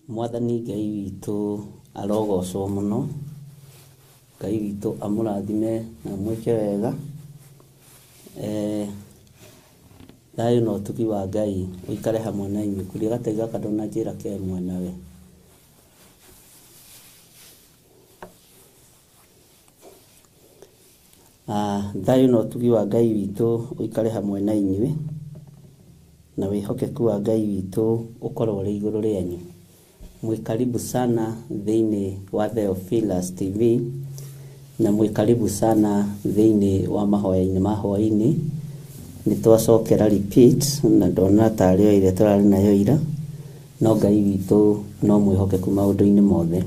Mwathani Ngai witũ arogocwo mũno. Ngai witũ amũrathime na amwĩke wega. Thayũ na ũtugi wa Ngai ũikare hamwe na inyuĩ. Kuria gategi gaka ndũnanjĩra ke mwena we. Thayũ na ũtugi wa Ngai witũ ũikare hamwe na inyuĩ, na wĩhokeku wa Ngai witũ ũkorwo ũrĩ igũrũ rĩanyu. Mwĩ karibu sana thĩinĩ wa Theophilus TV, na mwĩ karibu sana thĩinĩ wa mahoya-inĩ ma hwaĩ-inĩ. Nĩ twacokera repeat na ndona tarĩ o ĩrĩa tũrarĩ nayo ira, no Ngai witũ no mwĩhokeku maũndũ-inĩ mothe.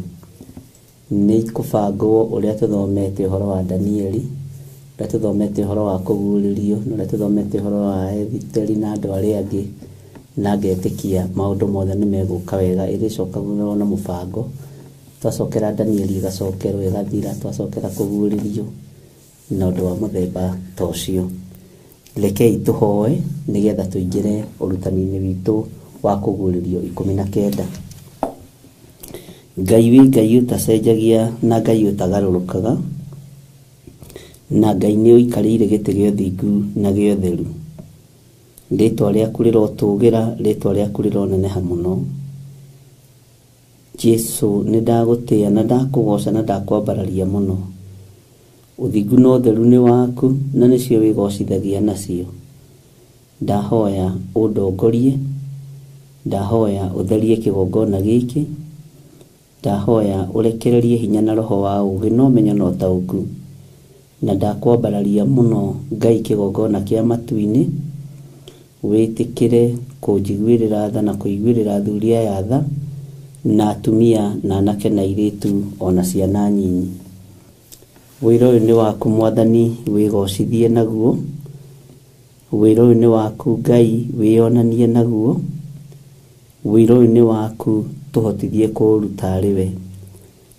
Nĩ ikũbangwo ũrĩa tũthomete ũhoro wa Danieli, ũrĩa tũthomete ũhoro wa kũguũrĩrio, na ũrĩa tũthomete ũhoro wa Ethiteri na andũ arĩa angĩ, na ngetĩkia maũndũ mothe nĩ megũka wega. Ĩrĩcokagĩrwo na mũbango. Twacokera Danieli ĩgacokerwo ĩgathira, twacokera kũguũrĩrio na ũndũ wa mũthemba ta ũcio. Rekei tũhoe nĩgetha tũingĩre ũrutani-inĩ witũ wa kũguũrĩrio 19. Ngai wĩ Ngai ũtacenjagia na Ngai ũtagarũrũkaga, na Ngai nĩ ũikarĩire gĩtĩ gĩa ũthingu na gĩa ũtheru. Rĩtwa rĩaku rĩrotũgĩra, rĩtwa rĩaku rĩroneneha mũno. Jesu nĩ ndagũtĩa na ndakũgoca na ndakwambararia mũno. Ũthingu na ũtheru nĩ waku na nĩcio wĩgocithagia nacio. Ndahoya ũndongorie, ndahoya ũtherie kĩgongona gĩkĩ, ndahoya ũrekererie hinya na roho wa ũũgĩ na ũmenyo na ũtaũku, na ndakwambararia mũno Ngai kĩgongona kĩa matu-inĩ. Wĩtĩkĩre kũnjiguĩrĩra tha na kũiguĩrĩra athuri aya tha, na atumia na anake na airĩtu ona ciana nyinyi. Wĩra ũyũ nĩ waku Mwathani, wĩgocithie naguo. Wĩra ũyũ nĩ waku Ngai, wĩyonanie naguo. Wĩra ũyũ nĩ waku, tũhotithie kũũruta arĩ we.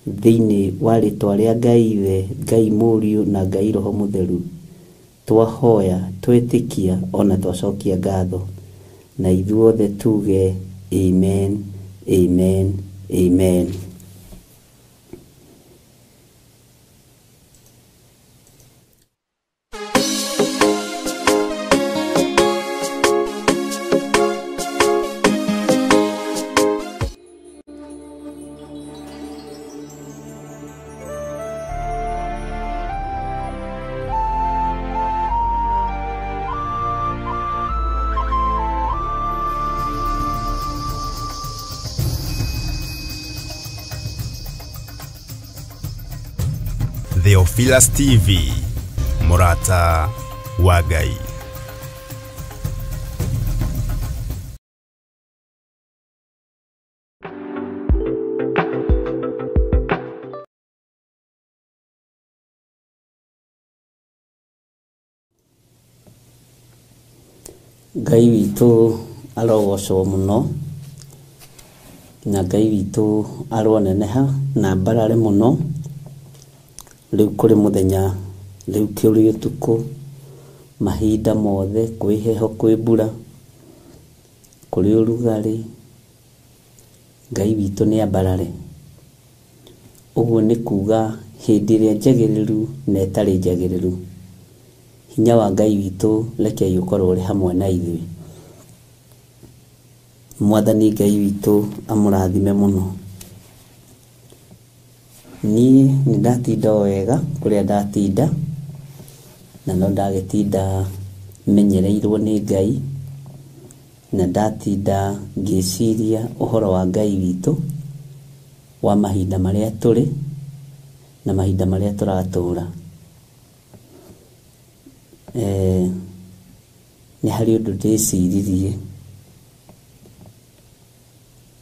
Thĩinĩ wa rĩtwa rĩa Ngai Ithe, Ngai Mũriũ na Ngai Roho Mũtheru, twahoya, twetĩkia ona twacokia ngatho. Na ithuothe tuge amen, amen, amen. Theophilus TV, mũrata wa Ngai. Ngai witũ arogocwo mũno, na Ngai witũ aroneneha na mbarare mũno. Rĩu kũrĩ mũthenya, rĩu kũrĩ ũtukũ, mahinda mothe, kwĩ heho, kwĩ mbura, kũrĩ ũrugarĩ, Ngai witũ nĩ ambarare. Ũguo nĩ kuga hĩndĩ ĩrĩa njagĩrĩru na ĩtarĩ njagĩrĩru, hinya wa Ngai witũ rekei ũkorwo ũrĩ hamwe na ithuĩ. Mwathani Ngai witũ amũrathime mũno. Niĩ nĩ ndatinda o wega kũrĩa ndatinda, na no ndagĩtinda menyereirwo nĩ Ngai, na ndatinda ngĩciria ũhoro wa Ngai witũ, wa mahinda marĩa tũrĩ na mahinda marĩa tũratũra. Nĩ harĩ ũndũ ndĩciririe,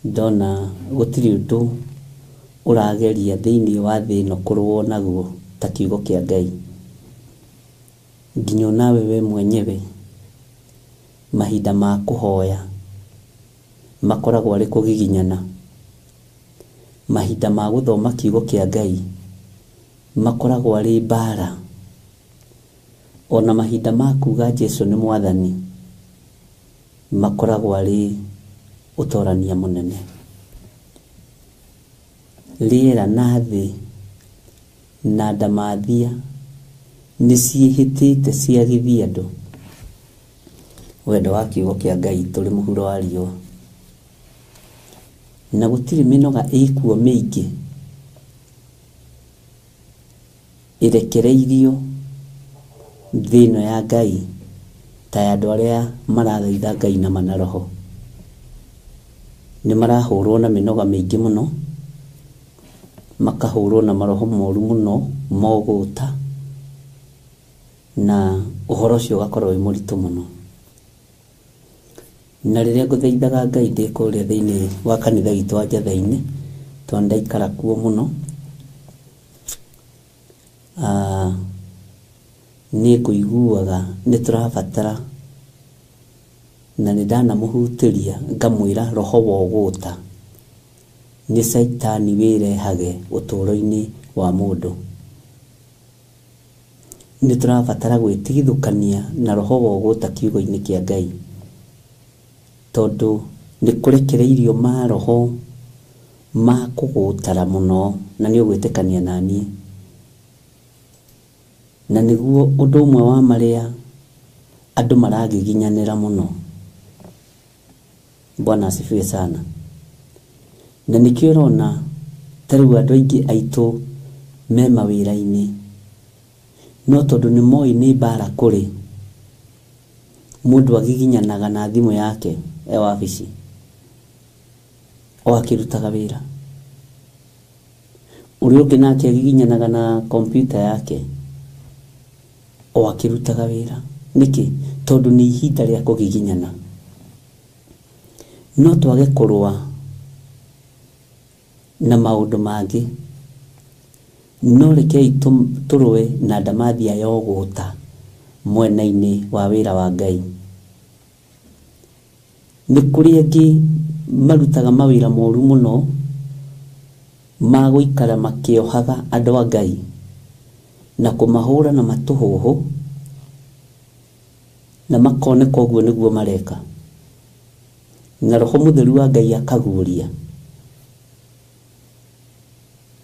ndona gũtirĩ ũndũ ũrageria thĩinĩ wa thĩ ĩno kũrũo naguo ta kiugo kĩa Ngai. Nginya onawe we mwenyewe mahinda ma kũhoya makoragwo arĩ kũgiginyana. Mahinda ma gũthoma kiugo kĩa Ngai makoragwo arĩ mbara. Ona mahinda ma kuga Jesu nĩ Mwathani makoragwo arĩ ũtorania mũnene. Rĩera na thĩ na ndamathia nĩ ciĩhĩtĩte ciagithie andũ wendo wa kiugo kĩa Ngai tũrĩ mũhuro wa riũa. Na gũtirĩ mĩnoga ĩkuo mĩingĩ ĩrekereirio thĩ ĩno ya Ngai ta ya andũ arĩa marathaitha Ngai na ma na roho. Nĩ marahũrwo na mĩnoga mĩingĩ mũno, makahũrwo na maroho moru mũno mogũta, na ũhoro ũcio ũgakorwo wĩ mũritũ mũno. Na rĩrĩa ngũthaithaga Ngai ndĩ kũrĩa thĩinĩ wa kanitha witũ wa Njathai-inĩ, tondũ ndaikara kuo mũno, nĩ ngũiguaga nĩ tũrabatara, na nĩ ndanamũhutĩria ngamwĩra roho wa ũgũta nĩ caitani wĩrehage ũtũũro-inĩ wa mũndũ. Nĩ tũrabatara gwĩtigithũkania na roho wa ũgũta kiugo-inĩ kĩa Ngai, tondũ nĩ kũrekereirio maroho ma kũgũtara mũno, na nĩ ũgwĩtĩkania naniĩ. Na nĩguo ũndũ ũmwe wa marĩa andũ maragiginyanĩra mũno. Bwana asifiwe sana. Na nĩkĩo ũrona ta rĩu andũ aingĩ aitũ me mawĩra-inĩ, no tondũ nĩ moĩ nĩ mbara kũrĩ, mũndũ agiginyanaga na thimũ yake e wabici o akĩrutaga wĩra. Ũrĩa ũngĩ nake agiginyanaga na kompiuta yake o akĩrutaga wĩra. Nĩkĩ? Tondũ nĩ ihinda rĩa kũgiginyana. No twage kũrũa na maũndũ mangĩ, no rekei tũrũe na ndamathia ya ũgũta mwena-inĩ wa wĩra wa Ngai. Nĩ kũrĩ angĩ marutaga mawĩra moru mũno ma gũikara makĩohaga andũ a Ngai na kũmahũra na matũhũhũ, na makoneka ũguo nĩguo mareka, na roho mũtheru wa Ngai akaguũria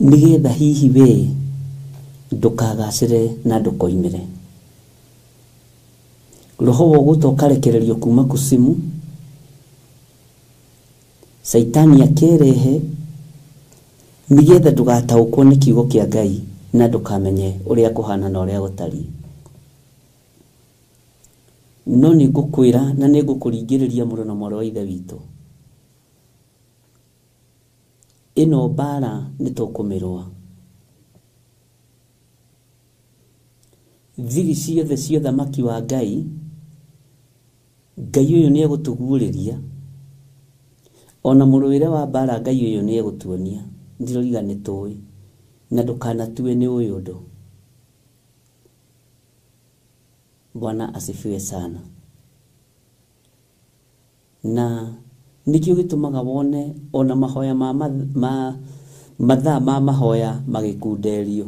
nĩgetha hihi we ndũkagacĩre na ndũkoimĩre. Roho wa ũgũta ũkarekererio kuma kusimu, caitani akerehe nĩgetha ndũgataũkwo nĩ kiugo kĩa Ngai na ndũkamenye ũrĩa kũhana na ũrĩa gũtariĩ. No nĩ ngũkwĩra na nĩ ngũkũringĩrĩria mũrũ na mwarĩ wa Ithe witũ, ĩno mbara nĩ tũkũmĩrũa. Thiri ciothe cia ũthamaki wa Ngai, Ngai ũyũ nĩ egũtũguũrĩria, ona mũrũĩre wa mbara Ngai ũyũ nĩ egũtuonia. Ndiroriga nĩ tũĩ, na ndũkanatue nĩ ũyũ ũndũ. Bwana asifiwe sana. Na nĩkĩo gĩtũmaga wone ona mahoya ma mathaa ma mahoya magĩkunderio,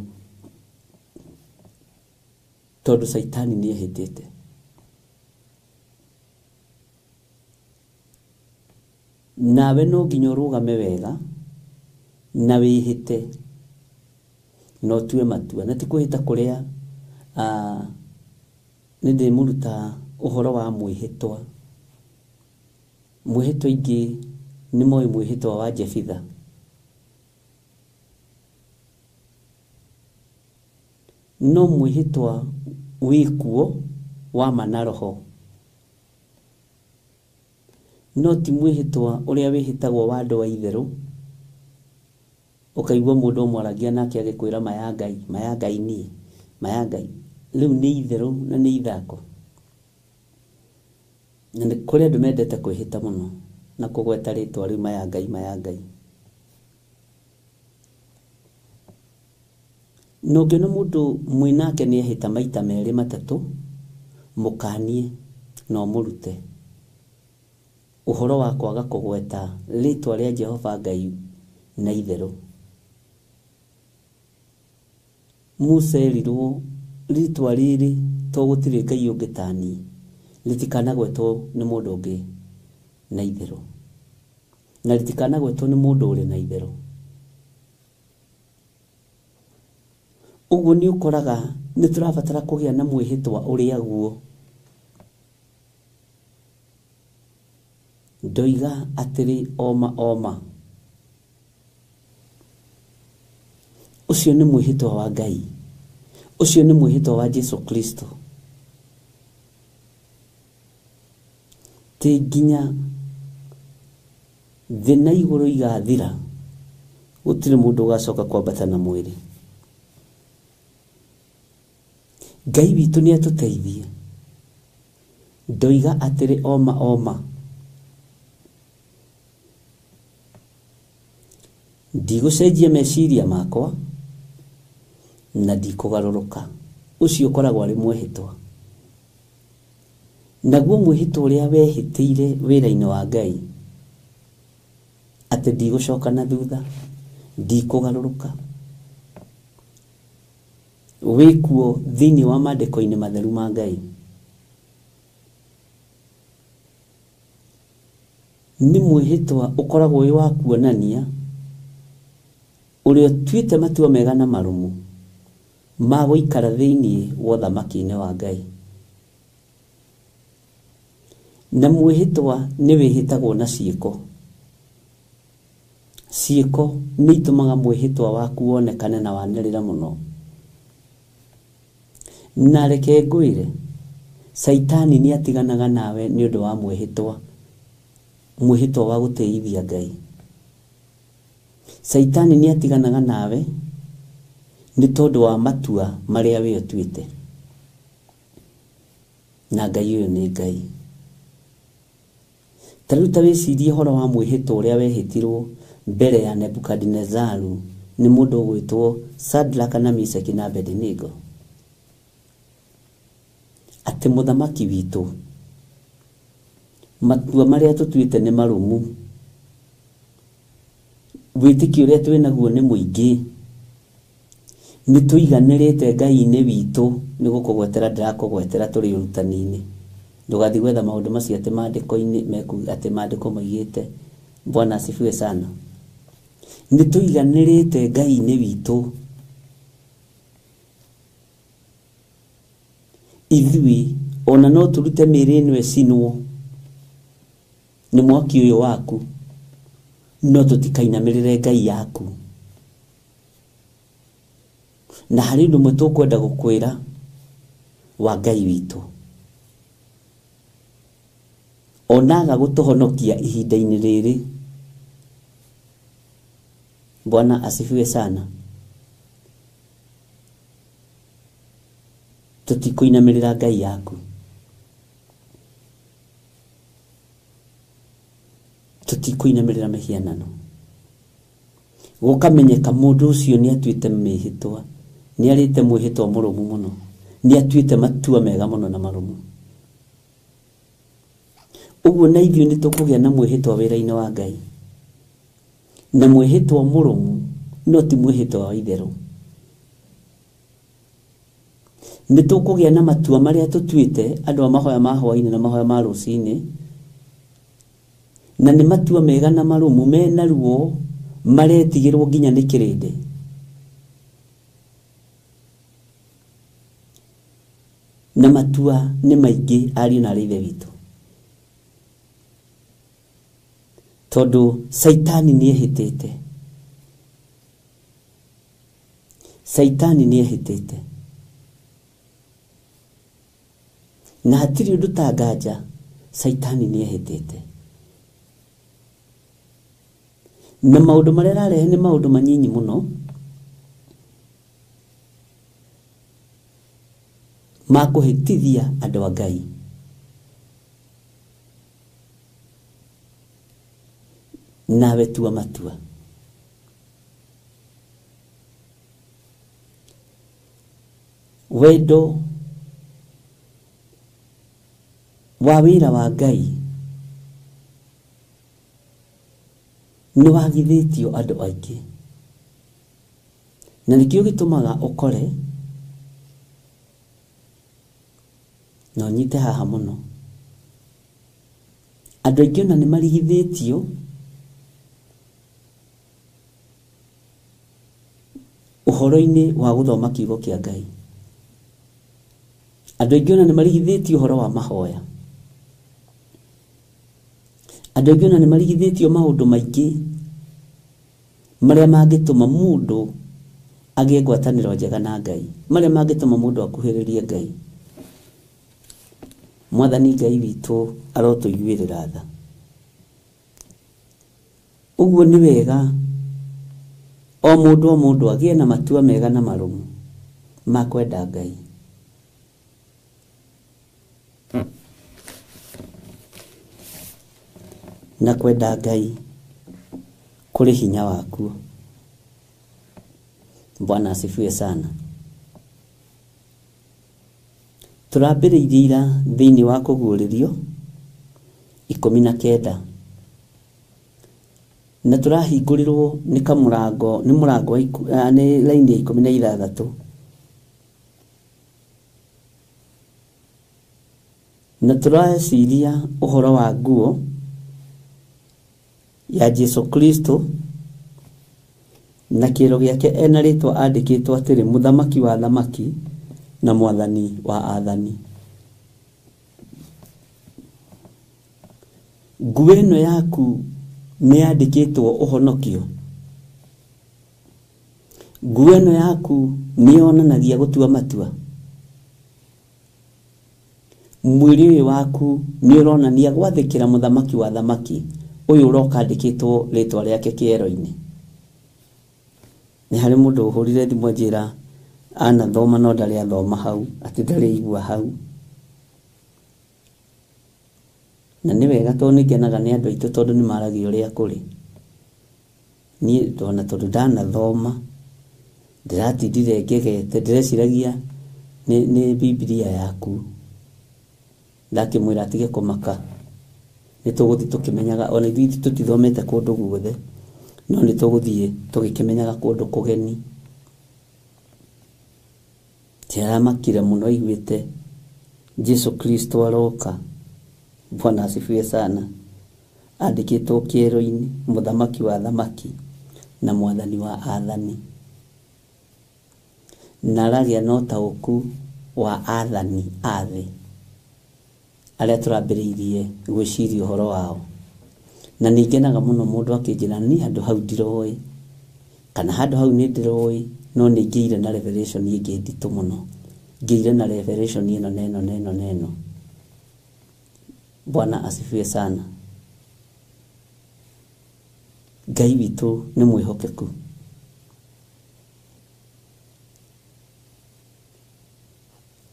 tondũ caitani nĩ ehĩtĩte. Nawe no nginya ũrũgame wega na wĩhĩte na ũtue matua, na ti kwĩhĩta kũrĩa nĩ ndĩmũruta ũhoro wa mwĩhĩtwa. Mwĩhĩtwa ingĩ nĩ moĩ mwĩhĩtwa wa Jefitha. No mwĩhĩtwa wĩkuo wa ma na roho, no ti mwĩhĩtwa ũrĩa wĩhĩtagwo wa andũ a itherũ, ũkaigua mũndũ ũmwaragia nake agĩkwĩra maya Ngai, maya Ngai niĩ, maya Ngai. Rĩu nĩ itherũ na nĩ ithako. Na nĩ kũrĩ andũ mendete kwĩhĩta mũno na kũgweta rĩtwa rĩu maya Ngai, maya Ngai. Na ũngĩona mũndũ mwĩnake nĩ ehĩta maita merĩ matatũ, mũkanie na ũmũrute ũhoro wa kwaga kũgweta rĩtwa rĩa Jehova Ngai na itherũ. Musa erirwo rĩtwa rĩrĩ to gũtirĩ Ngai ũngĩ ta niĩ, rĩtikanagwetwo nĩ mũndũ ũngĩ na itherũ, na rĩtikanagwetwo nĩ mũndũ ũrĩ na itherũ. Ũguo nĩ ũkoraga nĩ tũrabatara kũgĩa na mwĩhĩtwa ũrĩa guo. Ndoiga atĩrĩ oma oma. Ũcio nĩ mwĩhĩtwa wa Ngai. Ũcio nĩ mwĩhĩtwa wa Jesu Kristo. Ti nginya thĩ na igũrũ igathira, gũtirĩ mũndũ ũgacoka kwambata na mwĩrĩ. Ngai witũ nĩ atũteithie. Ndoiga atĩrĩ oma oma. Ndigũcenjia meciria makwa na ndikũgarũrũka. Ũcio ũkoragwo arĩ mwĩhĩtwa. Naguo mwĩhĩtwa ũrĩa wehĩtĩire wĩra-inĩ wa Ngai, atĩ ndigũcoka na thutha, ndikũgarũrũka, wĩkuo thĩinĩ wa maandĩko-inĩ matheru ma Ngai. Nĩ mwĩhĩtwa ũkoragwo wĩ wa kuonania ũrĩa ũtuĩte matua mega na marũmu ma gũikara thĩinĩ wa ũthamaki-inĩ wa Ngai. Na mwĩhĩtwa nĩ wĩhĩtagwo na ciĩko. Ciĩko nĩ itũmaga mwĩhĩtwa waku wonekane na wanĩrĩre mũno. Na reke ngwĩre, Caitani nĩ atiganaga nawe nĩ ũndũ wa mwĩhĩtwa, mwĩhĩtwa wa gũtĩithia Ngai. Caitani nĩ atiganaga nawe nĩ tondũ wa matua marĩa we ũtuĩte. Na Ngai ũyũ nĩ Ngai. Ta rĩu ta wĩcirie ũhoro wa mwĩhĩtwa ũrĩa wehĩtirwo mbere ya Nebukadinezaru nĩ mũndũ ũgwĩtwo Shadraka na Meshaki na Abednego, atĩ mũthamaki witũ, matua marĩa tũtuĩte nĩ marũmu, wĩtĩkio ũrĩa twĩ naguo nĩ mũingĩ, nĩ tũiganĩrĩte Ngai-inĩ witũ. Nĩ gũkũgwetera ndĩrakũgwetera tũrĩ ũrutani-inĩ. Ndũgathiĩ gwetha maũndũ macio atĩ maandĩko-inĩ mekuga atĩ maandĩko moigĩte. Bwana asifiwe sana. Nĩ tũiganĩrĩte Ngai-inĩ witũ. Ithuĩ ona no tũrute mĩĩrĩ ĩno ĩcinwo nĩ mwaki ũyũ waku, no tũtikainamĩrĩre Ngai yaku. Na harĩ ũndũ ũmwe tũkwenda gũkwĩra wa Ngai witũ, onaga gũtũhonokia ihinda-inĩ rĩrĩ. Bwana asifiwe sana. Tũtikũinamĩrĩra Ngai yaku, tũtikũinamĩrĩra mĩhianano. Gũkamenyeka mũndũ ũcio nĩ atuĩte mĩhĩtwa, nĩ arĩte mwĩhĩtwa mũrũmu mũno, nĩ atuĩte matua mega mũno na marũmu. Ũguo na ithuĩ nĩ tũkũgĩa na mwĩhĩtwa wĩra-inĩ wa Ngai, na mwĩhĩtwa mũrũmu no ti mwĩhĩtwa wa itherũ. Nĩ tũkũgĩa na matua marĩa tũtuĩte andũ a mahoya ma hwaĩ-inĩ na mahoya ma rũcinĩ, na nĩ matua mega na marũmu mena ruo maretigĩrwo nginya nĩ kĩrĩndĩ. Na matua nĩ maingĩ ariũ na arĩ ithe witũ, tondũ Caitani nĩ ehĩtĩte. Caitani nĩ ehĩtĩte. Na hatirĩ ũndũ ta nganja, Caitani nĩ ehĩtĩte. Na maũndũ marĩa ararehe nĩ maũndũ manyinyi mũno ma kũhĩtithia andũ a Ngai. Nawe tua matua. Wendo wa wĩra wa Ngai nĩ wagithĩtio andũ aingĩ, na nĩkĩo gĩtũmaga ũkore na ũnyite haha mũno, andũ aingĩ ona nĩ marigithĩtio Ũhoro-inĩ wa gũthoma kiugo kĩa Ngai. Andũ aingĩ ona nĩ marigithĩtio ũhoro wa mahoya. Andũ aingĩ ona nĩ marigithĩtio maũndũ maingĩ marĩa mangĩtũma mũndũ agĩe ngwatanĩro njega na Ngai, marĩa mangĩtũma mũndũ akuhĩrĩrie Ngai. Mwathani Ngai witũ arotũiguĩrĩra tha. Ũguo nĩ wega o mũndũ agĩe na matua mega na marũmu ma kwenda Ngai. Na kwenda Ngai kũrĩ hinya wakuo. Bwana asifiwe sana. Tũrambĩrĩirie ira thĩinĩ wa kũguũrĩrio 19 na tũrahingũrĩrwo nĩ kamũrango, nĩ mũrango nĩ laini ya 16 na tũreciria ũhoro wa nguo ya Jesu Kristo na kĩro gĩake ena rĩtwa andĩkĩtwo atĩrĩ, mũthamaki wa thamaki na mwathani wa athani. Nguo ĩno yaku nĩ yandĩkĩtwo ũhonokio. Nguo ĩno yaku nĩ yonanagia gũtua matua. Mwĩrĩ ũyũ waku nĩ ũronania gwathĩkĩra mũthamaki wa thamaki ũyũ ũroka andĩkĩtwo rĩtwa rĩake kĩero-inĩ. Nĩ harĩ mũndũ ũhũrire thimũ anjĩra anathoma no ndarĩ athoma hau, atĩ ndarĩ aigua hau. Na nĩ wega tondũ nĩ ngenaga nĩ andũ aitũ tondũ nĩ maragia ũrĩa kũrĩ. Niĩ ona tondũ ndanathoma ndĩratindire ngegete, ndĩreciragia nĩ Bibilia yaku. Ndakĩmwĩra atige kũmaka, nĩ tũgũthiĩ tũkĩmenyaga, ona ithuĩ tũtithomete kũndũ guothe, no nĩ tũgũthiĩ tũgĩkĩmenyaga kũndũ kũgeni. Ndĩramakire mũno aiguĩte Jesu Kristo aroka. Bwana asifiwe sana. Andĩkĩtwo kĩero-inĩ, mũthamaki wa thamaki na mwathani wa athani. Na aragĩa na ũtaũku wa athani a thĩ arĩa tũrambĩrĩirie gwĩciria ũhoro wao. Na nĩ ngenaga mũno mũndũ akĩnjĩra niĩ handũ hau ndiroĩ, kana handũ hau nĩ ndĩroĩ, no nĩ ngĩire na revelation ĩngĩ nditũ mũno, ngĩire na revelation ĩno na ĩno na ĩno na ĩno. Bwana asifiwe sana. Ngai witũ nĩ mwĩhokeku.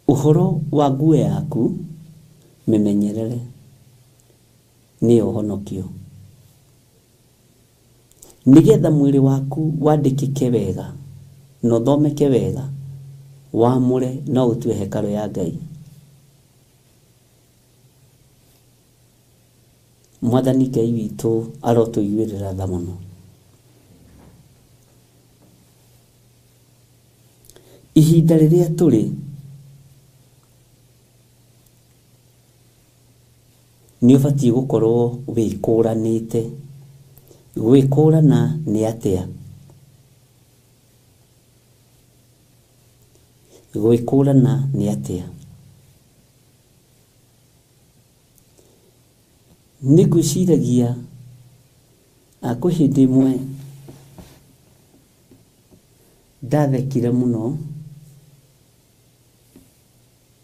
Ũhoro wa nguo yaku mĩmenyerere nĩyo ũhonokio, nĩgetha mwĩrĩ waku wandĩkĩke wega na ũthomeke wega, wamũre na ũtue hekarũ ya Ngai. Mwathani Ngai witũ arotũiguĩrĩra tha mũno. Ihinda rĩrĩa tũrĩ nĩ ũbatiĩ gũkorwo wĩkũranĩte. Gwĩkũrana nĩ atĩa? Gwĩkũrana nĩ atĩa? Nĩ ngwĩciragia kwĩ hĩndĩ ĩmwe ndathekire mũno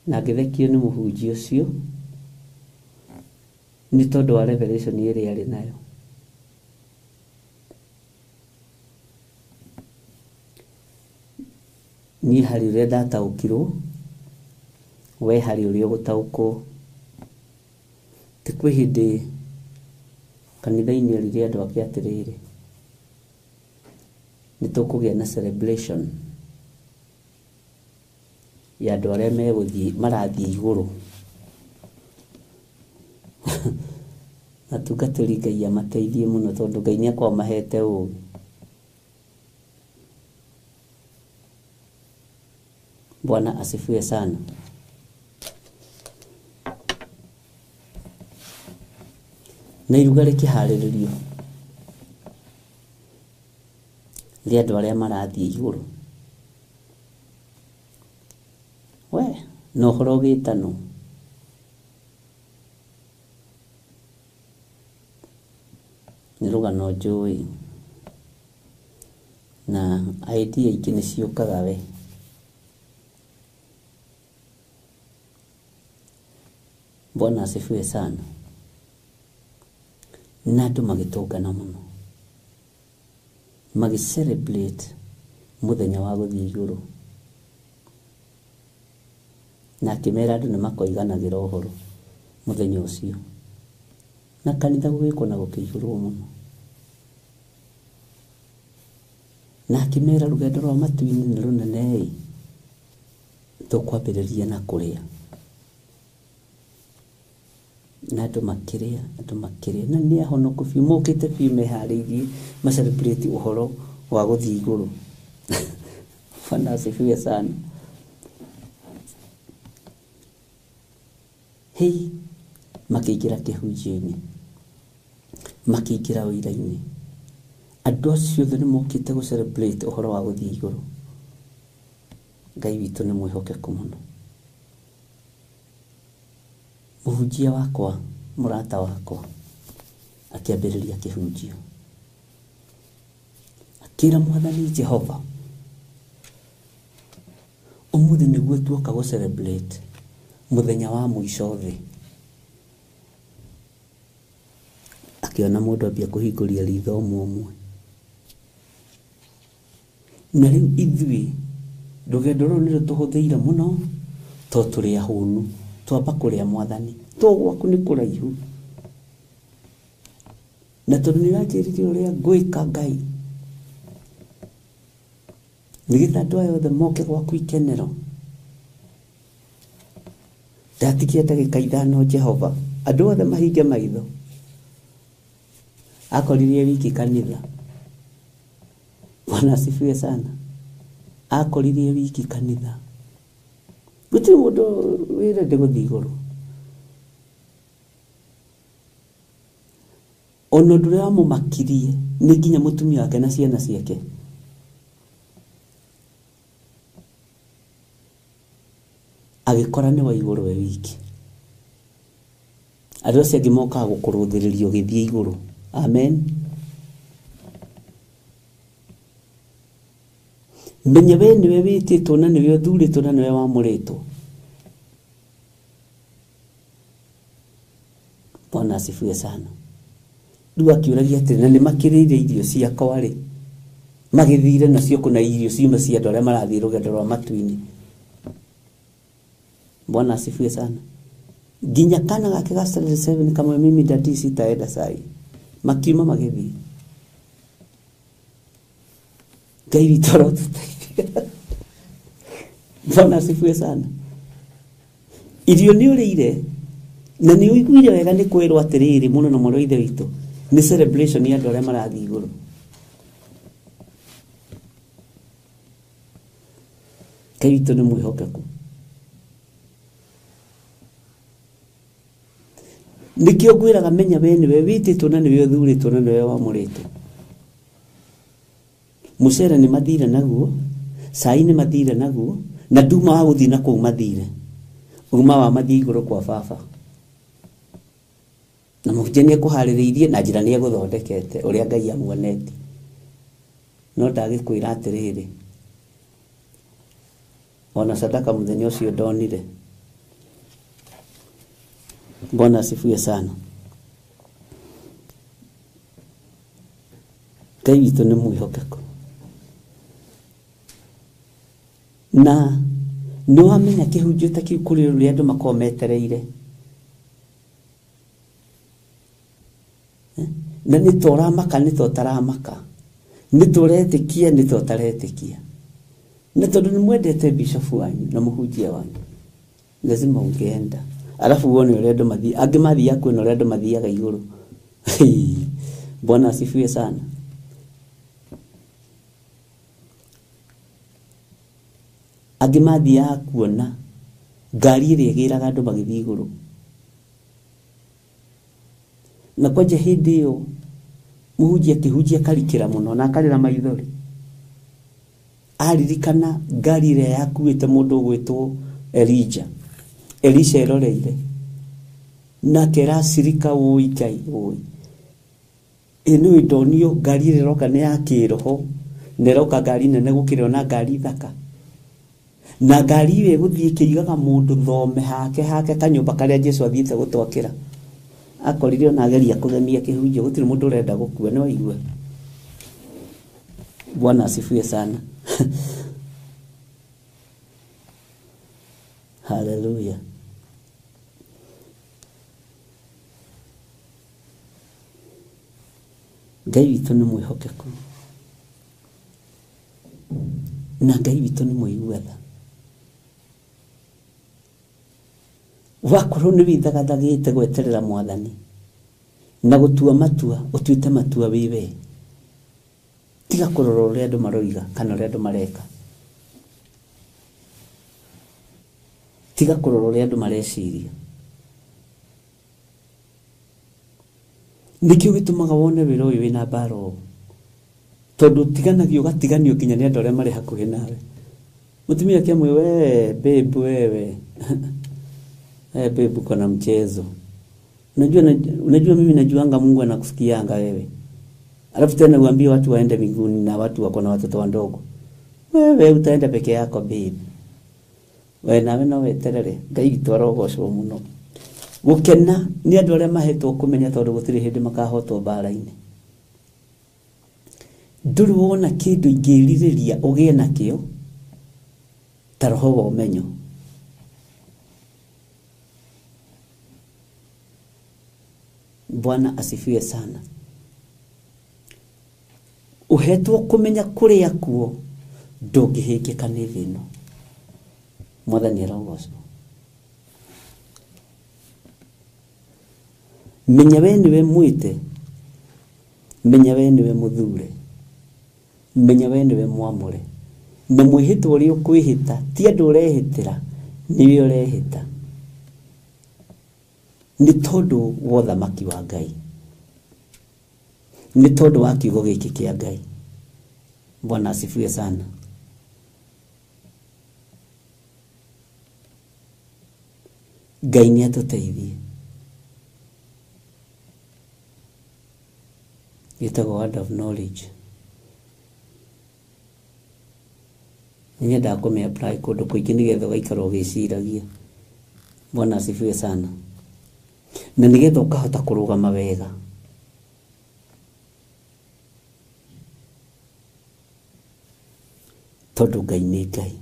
na ngĩthekio nĩ mũhunjia ũcio nĩ tondũ wa revelation ĩrĩa arĩ nayo. Niĩ harĩ ũrĩa ndataũkirwo, we harĩ ũrĩa ũgũtaũkwo. Ti kwĩ hĩndĩ kanitha-inĩ erire andũ ake atĩrĩrĩ, nĩ tũkũgĩa na celebration ya andũ arĩa megũthiĩ marathiĩ igũrũ. Atungatĩri Ngai amateithie mũno tondũ Ngai nĩ akoragwo amahete ũũgĩ. Bwana asifiwe sana. Na iruga rĩkĩharĩrĩrio rĩa andũ arĩa marathiĩ igũrũ. Na ũhoro ũgĩtanwo. Nĩ rũgano njũĩ na idea ingĩ nĩ ciũkaga we. Bwana asifiwe sana. Na andũ magĩtũngana mũno, magĩ celebrate mũthenya wa gũthiĩ igũrũ, na akĩmera andũ nĩ makoiganagĩra ũhoro mũthenya ũcio, na kanitha gũgĩkwo na gũkĩihũrwo mũno. Na akĩmera rũgendo rwa matu-inĩ nĩ rũnene-ĩ, tũkwambĩrĩria na kũrĩa. Na andũ makĩrĩa, andũ makĩrĩa, na nĩ ahonoku biũ, mokĩte biũ meharĩirie ma celebrate ũhoro wa gũthiĩ igũrũ. Bwana asifiwe sana. Hei, makĩingĩra kĩhunjio-inĩ, makĩingĩra wĩra-inĩ. Andũ acio othe nĩ mokĩte gũ celebrate ũhoro wa gũthiĩ igũrũ. Ngai witũ nĩ mwĩhokeku mũno. Mũhunjia wakwa, mũrata wakwa, akĩambĩrĩria kĩhunjio. Akĩra Mwathani Jehova, ũmũthĩ nĩguo tuoka gũ celebrate mũthenya wa mũico thĩ. Akĩona mũndũ ambia kũhingũria ritho ũmwe ũmwe. Na rĩu ithuĩ rũgendo rũrũ nĩ rũtũhũthĩire mũno tondũ tũrĩ ahũnu, twamba kũrĩa Mwathani, to gwaku nĩ kũraihu. Na tondũ nĩ ũranjĩrire ũrĩa ngwĩka Ngai, nĩgetha andũ aya othe moke gwaku ikenero. Ndatigia ndagĩka 5 Jehova, andũ othe mahinge maitho. Akoririe wiki kanitha. Bwana asifiwe sana. Akoririe wiki kanitha. Gũtirĩ mũndũ wĩrende gũthiĩ igũrũ. Ona ũndũ ũrĩa wamũmakirie nĩ nginya mũtumia wake na ciana ciake. Agĩkora nĩ wa igũrũ we wiki. Andũ acio angĩ mokaga gũkũrũthĩrĩria ũgĩthiĩ igũrũ. Amen. Menya we nĩwe wĩtĩtwo na nĩwe ũthurĩtwo na nĩwe wamũrĩtwo. Bwana asifiwe sana. Rĩu akĩũragia atĩrĩ, na nĩ makĩrĩire irio ciakwa rĩ, magĩthire nacio kũna irio ciuma cia andũ arĩa marathiĩ rũgendo rwa matu-inĩ. Bwana asifiwe sana. Nginya kana gake ga standard 7 kamwe, mimi daddy sitaenda sai, makiuma magĩthiĩ. Ngai witũ arotũteithia. Bwana asifiwe sana. Irio nĩ ũrĩire na nĩ ũiguire wega nĩ kwĩrwo atĩrĩrĩ mũno na mũrũ wa ithe witũ, nĩ celebration ya andũ arĩa marathiĩ igũrũ. Ngai witũ nĩ mwĩhokeku. Nĩkĩo ngwĩraga menya we nĩwe wĩtĩtwo na nĩwe ũthurĩtwo na nĩwe wamũrĩtwo. Mũcere nĩ mathire naguo, cai nĩ mathire naguo, na nduma wa gũthiĩ na kũu mathire. Uma wa mathiĩ igũrũ kwa baba. Na mũhunjia nĩ ekũharĩrĩirie na njĩra nĩ egũthondekete ũrĩa Ngai amuonetie. No ndagĩkwĩra atĩrĩrĩ, ona sadaka mũthenya ũcio ndonire. Bwana asifiwe sana. Ngai witũ nĩ mwĩhokeku. Na nĩ wamenya kĩhunjio ta kĩu kũrĩ ũrĩa andũ makoragwo metereire. Na nĩ ta ũramaka, nĩ ta ũtaramaka, nĩ ta ũretĩkia, nĩ ta ũtaretĩkia. Na tondũ nĩ mwendete bishop wanyu na mũhunjia wanyu, lazima ungeenda. Alafu uone ũrĩa andũ mathiaga, angĩ mathiaga kuona ũrĩa andũ mathiaga igũrũ. Bwana asifiwe sana. Angĩ mathiaga kuona ngari ĩrĩa ĩgĩraga andũ magĩthiĩ igũrũ. Na kwanja hĩndĩ ĩyo mũhunjia akĩhunjia akarikĩra mũno na akarĩra maithori. Aririkana ngari ĩrĩa yakuĩte mũndũ ũgwĩtwo Elijah. Elisha eroreire nake racirika ũi Ngai ũi ĩ nĩ ndonio ngari ĩrĩa ĩroka nĩ ya kĩroho na ĩroka ngari nene gũkĩra ona ngari thaka na ngari ĩyo ĩgũthiĩ ĩkĩigaga mũndũ thome hake hake kanyũmba karĩa Jesu athiĩte gũtwakĩra akorire ona ageria kũgemia kĩhunjio gũtirĩ mũndũ ũrenda gũkua nĩ waigua. Bwana asifiwe sana. Haleluya. Ngai witũ nĩ mwĩhokeku na Ngai witũ nĩ mũigua tha. Wakorwo nĩ wĩthagathagĩte gweterera mwathani na gũtua matua ũtuĩte matua wĩ we, tiga kũrora ũrĩa andũ maroiga kana ũrĩa andũ mareka, tiga kũrora ũrĩa andũ mareciria. Nĩkĩo gĩtũmaga wone wĩra ũyũ wĩna mbara ũũ, tondũ ũtiganagio ũgatiganio nginya nĩ andũ arĩa marĩ hakuhĩ nawe. Mũtumia akĩamwĩra we babe, wewe babe uko na mchezo. Unajua mimi najuanga Mungu anakusikianga wewe. Alafu tena uambie watu waende mbinguni na watu wako na watoto wadogo. Wewe utaenda peke yako babe. We nawe no weterere Ngai witũ arogocwo mũno. Gũkena nĩ andũ arĩa mahetwo kũmenya tondũ gũtirĩ hĩndĩ makahotwo mbara-inĩ. Ndũrĩ wona kĩndũ ingĩrirĩria ũgĩe nakĩo ta roho wa ũmenyo. Bwana asifiwe sana. Ũhetwo kũmenya kũrĩa kuo ndũngĩhĩngĩka nĩ thĩ ĩno. Mwathani arogocwo. Menya we nĩwe mwĩte, menya we nĩwe mũthure, menya we nĩwe mwamũre, na mwĩhĩtwa ũrĩa ũkwĩhĩta ti andũ ũrehĩtĩra, nĩwe ũrehĩta, nĩ tondũ wa ũthamaki wa Ngai, nĩ tondũ wa kiugo gĩkĩ kĩa Ngai. Bwana asifiwe sana. Ngai nĩ atũteithie. Gĩtagwo word of knowledge. Nyendaga kũmĩ apply kũndũ kũingĩ nĩgetha ũgaikara ũgĩciragia. Bwana asifiwe sana. Na nĩgetha ũkahota kũrũgama wega. Tondũ Ngai nĩ Ngai.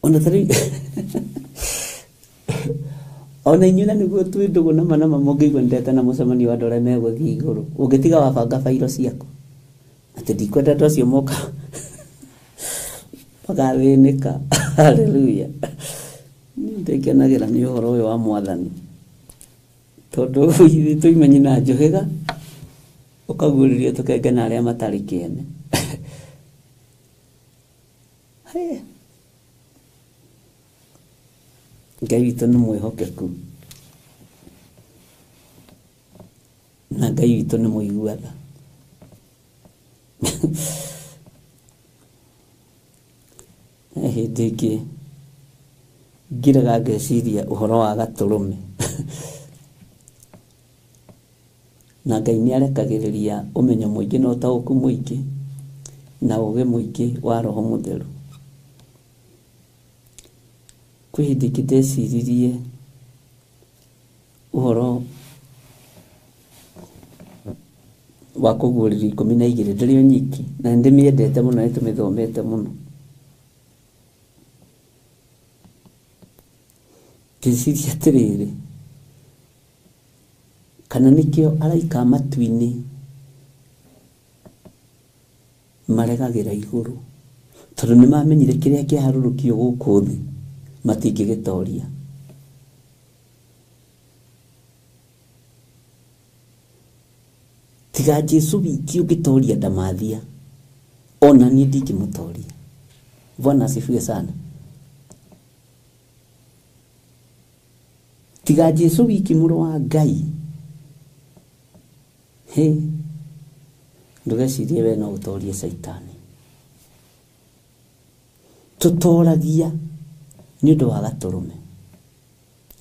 Ona tarĩu ona inyuĩ na nĩguo twĩ ndũgũ nama nama mũngĩigua nĩndetana mũcemanio wa andũ arĩa megũthiĩ igũrũ, ũngĩtiga wabanga bairo ciaku atĩ ndikwenda andũ acio moka magathĩnĩka. Haleluya. Niĩ ndĩkenagĩra nĩ ũhoro ũyũ wa mwathani tondũ ithuĩ tũima nyina njũhĩga ũkaguũrĩrio tũkenge na arĩa matarĩ kĩene. Ngai witũ nĩ mwĩhokeku na Ngai witũ nĩ mũigua tha. He hĩndĩ ĩngĩ ngiraga ngeciria ũhoro wa gatũrũme na Ngai nĩ arekagĩrĩria ũmenyo mũingĩ na ũtaũku mũingĩ na ũũgĩ mũingĩ wa Roho Mũtheru. Kwĩ hĩndĩ ĩngĩ ndeciririe ũhoro wa kũguũrĩrio 12 ndĩrĩ o nyiki na nĩ ndĩmĩendete mũno, nĩ tũmĩthomete mũno. Ngĩciria atĩrĩrĩ, kana nĩkĩo araika a matu-inĩ maregagĩra igũrũ, tondũ nĩ mamenyire kĩrĩa kĩaharũrũkio gũkũ thĩ matingĩgĩtoria. Tiga Jesu wiki ũngĩtoria ndamathia, ona niĩ ndingĩmũtoria. Bwana asifiwe sana. Tiga Jesu wiki mũrũ wa Ngai, he ndũgecirie we no ũtorie Caitani. Tũtoragia nĩ ũndũ wa gatũrũme,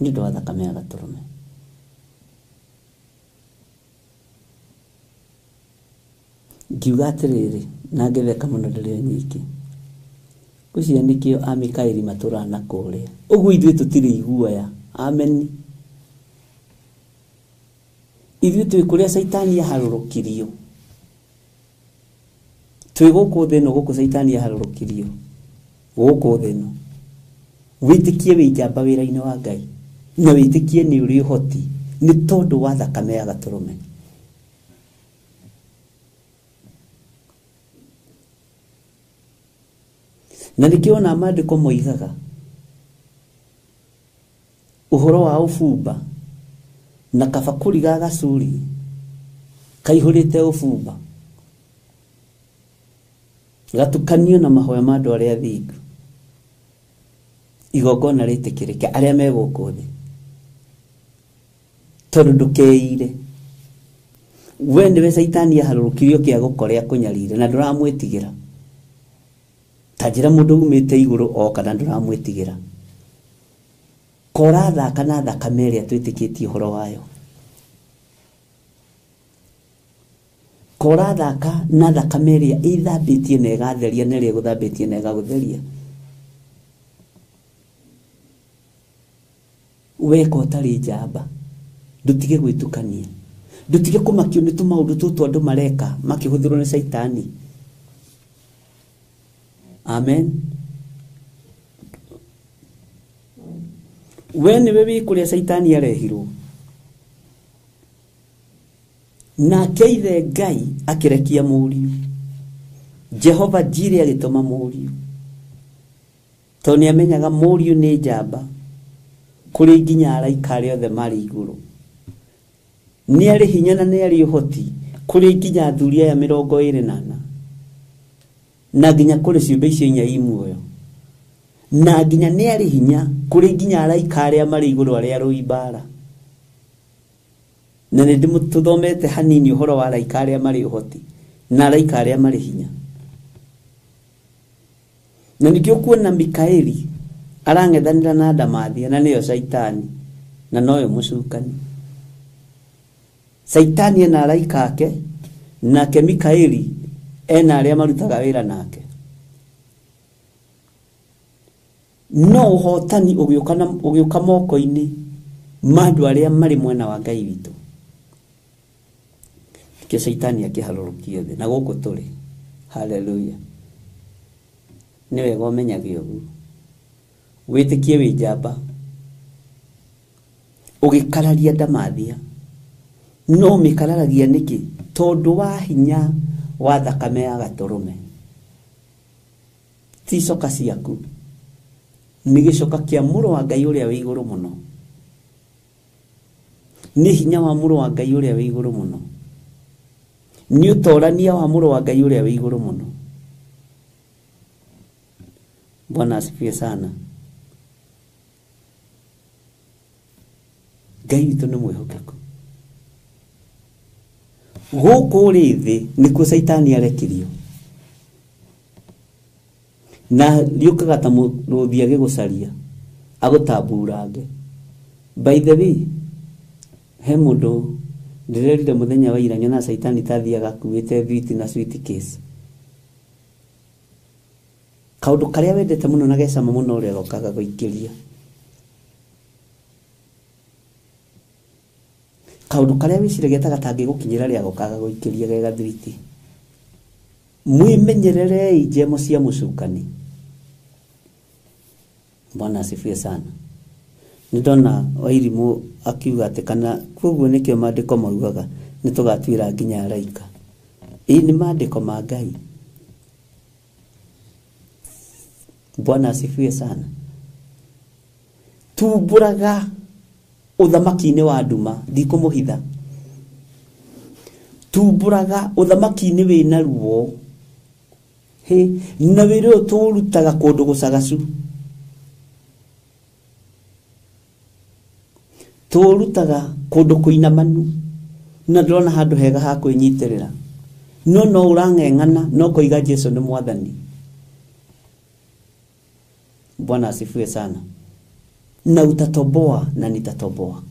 nĩ ũndũ wa thakame ya gatũrũme. Ngiuga atĩrĩrĩ, na ngĩtheka mũno ndĩrĩ o nyingĩ. Ngwĩciria nĩkĩo Amikaeli matũraga na kũrĩa. Ũguo ithuĩ tũtirĩ iguoya. Ameni. Ithuĩ twĩ kũrĩa Caitani aharũrũkirio. Twĩ gũkũ thĩ ĩno, gũkũ Caitani aharũrũkirio. Gũkũ thĩ ĩno. Wĩtĩkie wĩ njamba wĩra-inĩ wa Ngai. Na wĩtĩkie nĩ ũrĩ ũhoti nĩ tondũ wa thakame ya gatũrũme. Na nĩkĩo ona maandĩko moigaga ũhoro wa ũbumba na kabakũri ga gacuri kaihũrĩte ũbumba gatukanio na mahoya ma andũ arĩa athingu, igongona rĩtĩkĩrĩke arĩa me gũkũ thĩ, tondũ ndũkeire we nĩwe Caitani aharũrũkirio kĩa gũkorea kũnyarire na ndũramwĩtigĩra. Ta njĩra mũndũ umĩte igũrũ oka na ndũramwĩtigĩra. Korathaka na thakame ĩrĩa twĩtĩkĩtie ũhoro wayo. Korathaka na thakame ĩrĩa ĩthambĩtie na ĩgatheria na ĩrĩa ĩgũthambĩtie na ĩgagũtheria. Weka ũtarĩ njamba, ndũtige gwĩtukania, ndũtige kũmakio nĩ tũmaũndũ tũtũ andũ mareka makĩhũthĩrwo nĩ Caitani. Amen. We nĩwe wĩ kũrĩa Caitani arehirwo. Nake ithe Ngai akĩrekia mũriũ. Jehova Jire agĩtũma mũriũ. Tondũ nĩamenyaga mũriũ nĩ njamba kũrĩ nginya araika arĩa othe marĩ igũrũ. Nĩ arĩ hinya na nĩ arĩ ũhoti kũrĩ nginya athuri aya 24 na nginya kũrĩ ciũmbe icio inya i muoyo, na nginya nĩ arĩ hinya kũrĩ nginya araika arĩa marĩ igũrũ arĩa arũi mbara. Na nĩ tũthomete hanini ũhoro wa araika arĩa marĩ ũhoti na araika arĩa marĩ hinya. Na nĩkĩo kuona Mikaeli arang'ethanĩra na Ndamathia, na nĩyo Caitani na noyo mũcukani. Caitani ena araika ake, nake Mikaeli ena arĩa marutaga wĩra nake. No ũhotani ũgĩũka moko-inĩ ma andũ arĩa marĩ mwena wa Ngai witũ. Nĩkĩo Caitani akĩharũrũkio thĩ na gũkũ tũrĩ. Hallelujah. Nĩ wega ũmenyage ũguo. Wĩtĩkie wĩ njamba ũgĩkararia Ndamathia. No mĩkararagia nĩkĩ? Tondũ wa hinya wa thakame ya gatũrũme. Ti coka ciaku, nĩ gĩcoka kĩa mũrũ wa Ngai ũrĩa wĩ igũrũ mũno. Nĩ hinya wa mũrũ wa Ngai ũrĩa wĩ igũrũ mũno. Nĩ ũtorania wa mũrũ wa Ngai ũrĩa wĩ igũrũ mũno. Bwana asifiwe sana. Ngai witũ nĩ mwĩhokeku. Gũkũ rĩ thĩ nĩkuo Caitani arekirio. Na rĩũkaga ta mũrũthi agĩgũcaria, agũtamburange. By the way, he mũndũ ndĩrerire mũthenya wa ira nyonaga Caitani ta athiaga akuĩte thwiti na sweet case. Kaũndũ karĩa wendete mũno na gecama mũno ũrĩa gokaga gũikĩria. Kaũndũ karĩa wĩciragia ta gatangĩgũkinyĩra rĩa gokaga gũikĩria ge gathwiti. Mwĩmenyererei njemo cia mũcukani. Bwana asifiwe sana. Nĩ ndona Wairimũ akiuga atĩ kana koguo nĩkĩo maandĩko maugaga nĩ tũgatuĩra nginya araika. Ĩĩ nĩ maandĩko ma Ngai. Bwana asifiwe sana. Tumbũraga ũthamaki-inĩ wa nduma, ndikũmũhitha. Tumbũraga ũthamaki-inĩ wĩna ruo. Hĩ, na wĩra ũyũ tũũrutaga kũndũ gũcagacu. Tũũrutaga kũndũ kũinamanu na ndĩrona handũ hega ha kwĩnyitĩrĩra. No no ũrang'eng'ana no koiga Jesu nĩ mwathani. Bwana asifiwe sana. Na utatoboa na nitatoboa.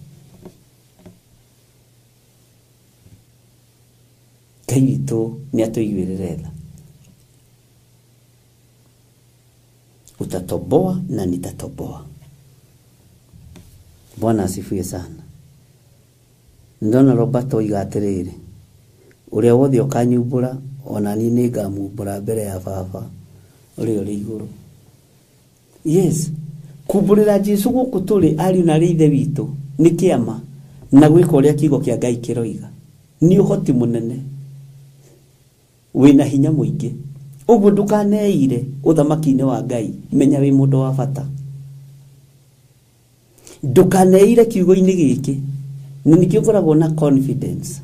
Ngai witũ nĩ atũiguĩrĩre tha. Utatoboa na nitatoboa. Bwana asifiwe sana. Ndona Roberto oiga atĩrĩrĩ, ũrĩa wothe ũkanyumbũra ona niĩ nĩngamumbũra mbere ya baba ũrĩa ũrĩ igũrũ. Yes, kumbũrĩra Jesu gũkũ tũrĩ ariũ na arĩ ithe witũ nĩ kĩama na gwĩka ũrĩa kiugo kĩa Ngai kĩroiga nĩ ũhoti mũnene wĩna hinya mũingĩ. Ũguo ndũkaneire ũthamaki-inĩ wa Ngai, menya wĩ mũndũ wa bata. Ndũkaneire kiugo-inĩ gĩkĩ, na nĩkĩo ngoragwo na confidence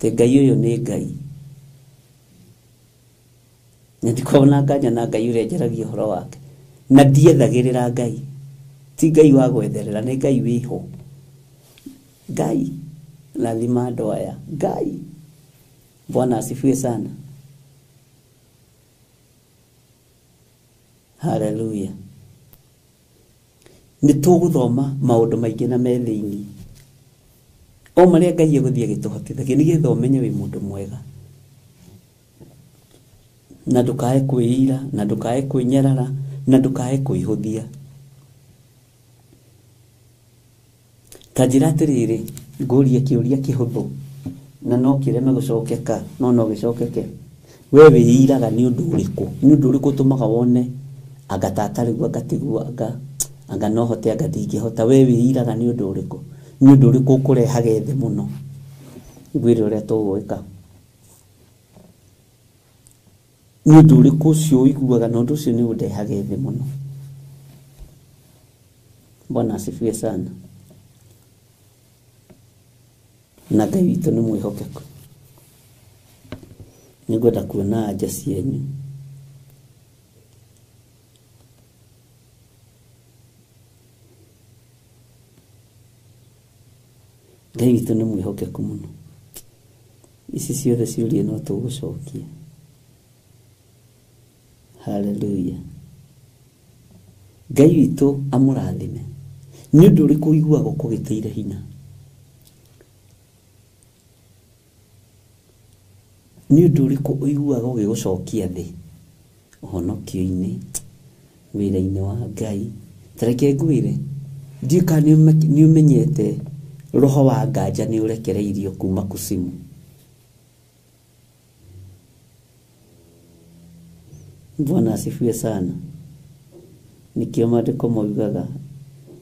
atĩ Ngai ũyũ nĩ Ngai. Na ndikoragwo na nganja na Ngai ũrĩa njaragia ũhoro wake, na ndiethagĩrĩra Ngai. Ti Ngai wa gwetherera, nĩ Ngai wĩho. Ngai rathima andũ aya. Ngai. Bwana asifiwe sana. Haleluya. Nĩ tũgũthoma maũndũ maingĩ na me thĩinĩ o marĩa Ngai egũthiĩ agĩtũhotithagia nĩgetha ũmenye wĩ mũndũ mwega, na ndũkae kwĩira, na ndũkae kwĩnyarara, na ndũkae kwĩhũthia. Ta njĩra atĩrĩrĩ, ngũrie kĩũria kĩhũthũ na no kĩreme gũcokeka, no gĩcokeke. We wĩiraga nĩ ũndũ ũrĩkũ? Nĩ ũndũ ũrĩkũ ũtũmaga wone anga tata rĩu, anga tiguo, anga no hote, anga ndingĩhota? We wĩiraga nĩ ũndũ ũrĩkũ? Nĩ ũndũ ũrĩkũ ũkũrehage thĩ mũno? Ngwĩre ũrĩa tũgwĩka. Nĩ ũndũ ũrĩkũ ũcio ũiguaga na ũndũ ũcio nĩ ũndehage thĩ mũno? Bwana asifiwe sana. Na Ngai witũ nĩ mwĩhokeku. Nĩngwenda kuona anja cianyu. Ngai witũ nĩ mwĩhokeku mũno. Ici ciothe ciũria no tũgũcokia. Haleluya. Ngai witũ amũrathime. Nĩ ũndũ ũrĩkũ ũiguaga ũkũgĩtĩire hinya? Nĩ ũndũ ũrĩkũ ũiguaga ũgĩgũcokia thĩ? Ũhonokio-inĩ, wĩra-inĩ wa Ngai. Ta reke ngwĩre, ndiũĩ kana nĩ ũmenyete roho wa nganja nĩ ũrekereirio kuma kusimu. Bwana asifiwe sana. Nĩkĩo maandĩko moigaga,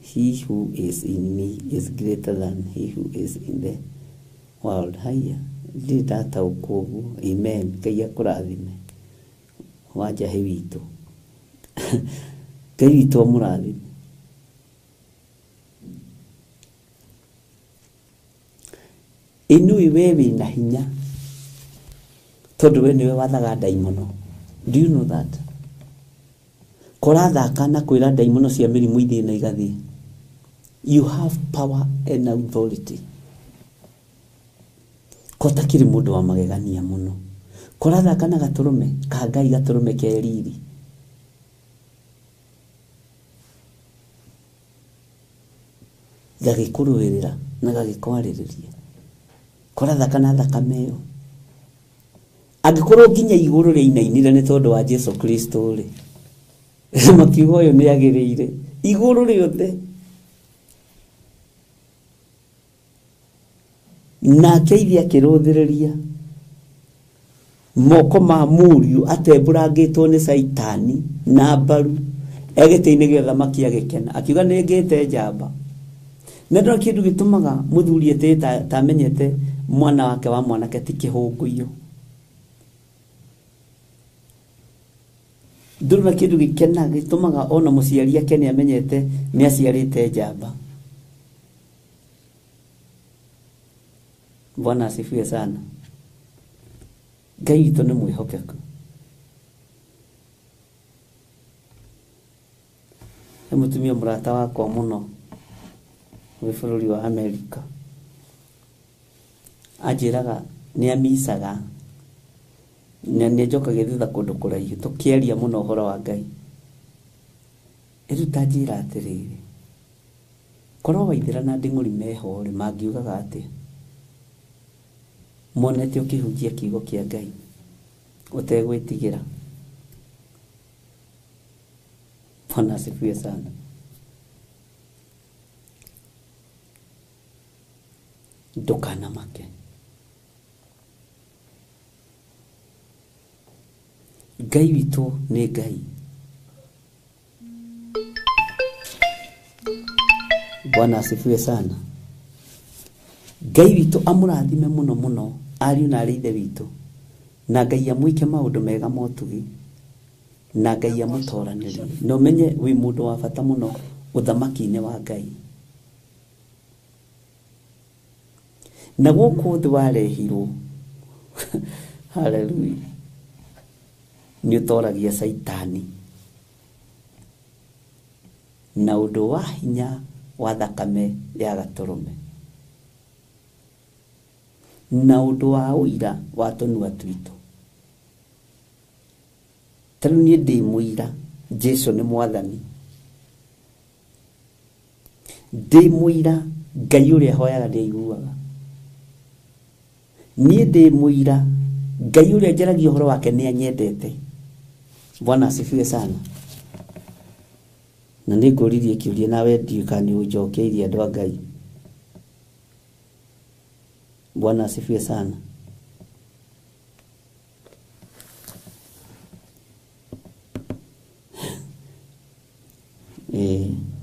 he who is in me is greater than he who is in the world. Haya, ndirĩ ndataũkwo ũguo. Amen. Ngai akũrathime. Wanjahe witũ. Ngai witũ amũrathime. Ĩnũĩ we wĩna hinya tondũ we nĩwe wathaga ndaimono. Do you know that? Kũrathaka na kwĩra ndaimono cia mĩrimũ ithiĩ na igathiĩ. You have power and authority. Kotakĩrĩ mũndũ wa magegania mũno. Kũrathaka na gatũrũme ka Ngai, gatũrũme ke riri. Gagĩkũrũĩrĩra na gagĩkwarĩrĩria. Kũrathaka na thakame ĩyo. Angĩkorwo nginya igũrũ rĩainainire nĩ tondũ wa Jesu Kristo rĩ, makiuga ũyũ nĩ agĩrĩire. Igũrũ rĩothe. Nake ithe akĩrũthĩrĩria moko ma mũriũ atembũrangĩtwo nĩ Caitani na mbaru egĩtĩ-inĩ gĩa ũthamaki agĩkena, akiuga nĩ ngĩte njamba. Na ndona kĩndũ gĩtũmaga mũthuri etĩte ta amenyete mwana wake wa mwanake ti kĩhũngũiyo. Ndũrona kĩndũ gĩkena gĩtũmaga ona mũciari akene amenyete nĩ aciarĩte njamba. Bwana asifiwe sana. Ngai witũ nĩ mwĩhokeku. Nĩ mũtumia mũrata wakwa mũno wĩ bũrũri wa Amerika. Anjĩraga nĩ amicaga na nĩ njokagia thutha kũndũ kũraihu tũkĩaria mũno ũhoro wa Ngai. Rĩu ta njĩra atĩrĩrĩ, korwo Waithĩra na Nding'ũri meho rĩ, mangiugaga atĩa monete ũkĩhunjia kiugo kĩa Ngai ũtegwĩtigĩra? Bwana asifiwe sana. Ndũkanamake. Ngai witũ nĩ Ngai. Bwana asifiwe sana. Ngai witũ amũrathime mũno mũno ariũ na arĩ ithe witũ, na Ngai amwĩke maũndũ mega motugi, na Ngai amũtoranĩrie. Na ũmenye wĩ mũndũ wa bata mũno ũthamaki-inĩ wa Ngai. Na gũkũ thĩ warehirwo, haleluya, nĩ ũtoragia Caitani na ũndũ wa hinya wa thakame ya gatũrũme, na ũndũ wa ũira wa tũnua twitũ. Ta rĩu niĩ ndĩ mũira Jesu nĩ mwathani, ndĩ mũira Ngai ũrĩa hoyaga nĩ aiguaga, niĩ ndĩ mũira Ngai ũrĩa njaragia ũhoro wake nĩ anyendete. Bwana asifiwe sana. Na nĩ ngũririe kĩũria nawe ndiũĩ kana nĩ ũnjokeirie andũ a Ngai. Bwana asifiwe sana.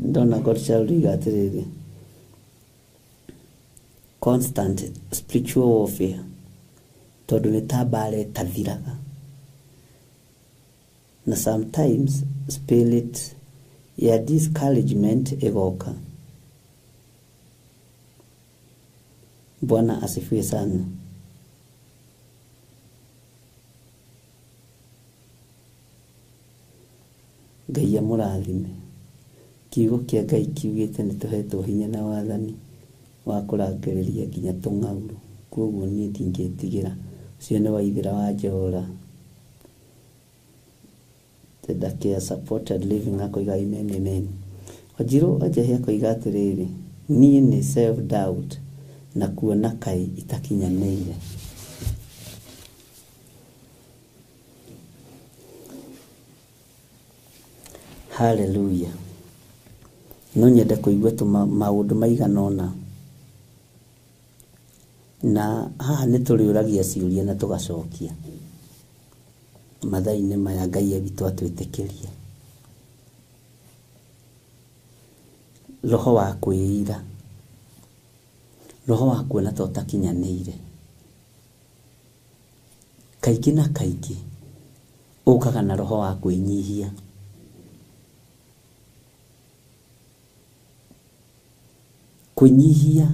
Ndona God shall riga atĩrĩrĩ, constant spiritual warfare, tondũ nĩ ta mbara ĩtathiraga, na sometimes spirit ya discouragement ĩgoka. Bwana asifiwe sana. Ngai amũrathime. Kiugo kĩa Ngai kiugĩte nĩ tũhetwo hinya na wathani wa kũrangĩrĩria nginya tũng'aurũ, koguo niĩ ndingĩtigĩra. Ũcio nĩ Waithĩra wa Njora. Tedakia supported living akoiga amen amen. Wanjirũ Wanjahĩ akoiga atĩrĩrĩ, niĩ nĩ self doubt na kuona kaĩ itakinyanĩire. Hallelujah. No nyende kũigua maũndũ maigana ũna, na haha nĩ tũrĩũragia ciũria na tũgacokia mathaa-inĩ maya Ngai witũ atwĩtĩkĩrie. Roho wa kwĩira, roho wa kuona ta ũtakinyanĩire, kaingĩ na kaingĩ ũkaga na roho wa kwĩnyihia. Kwĩnyihia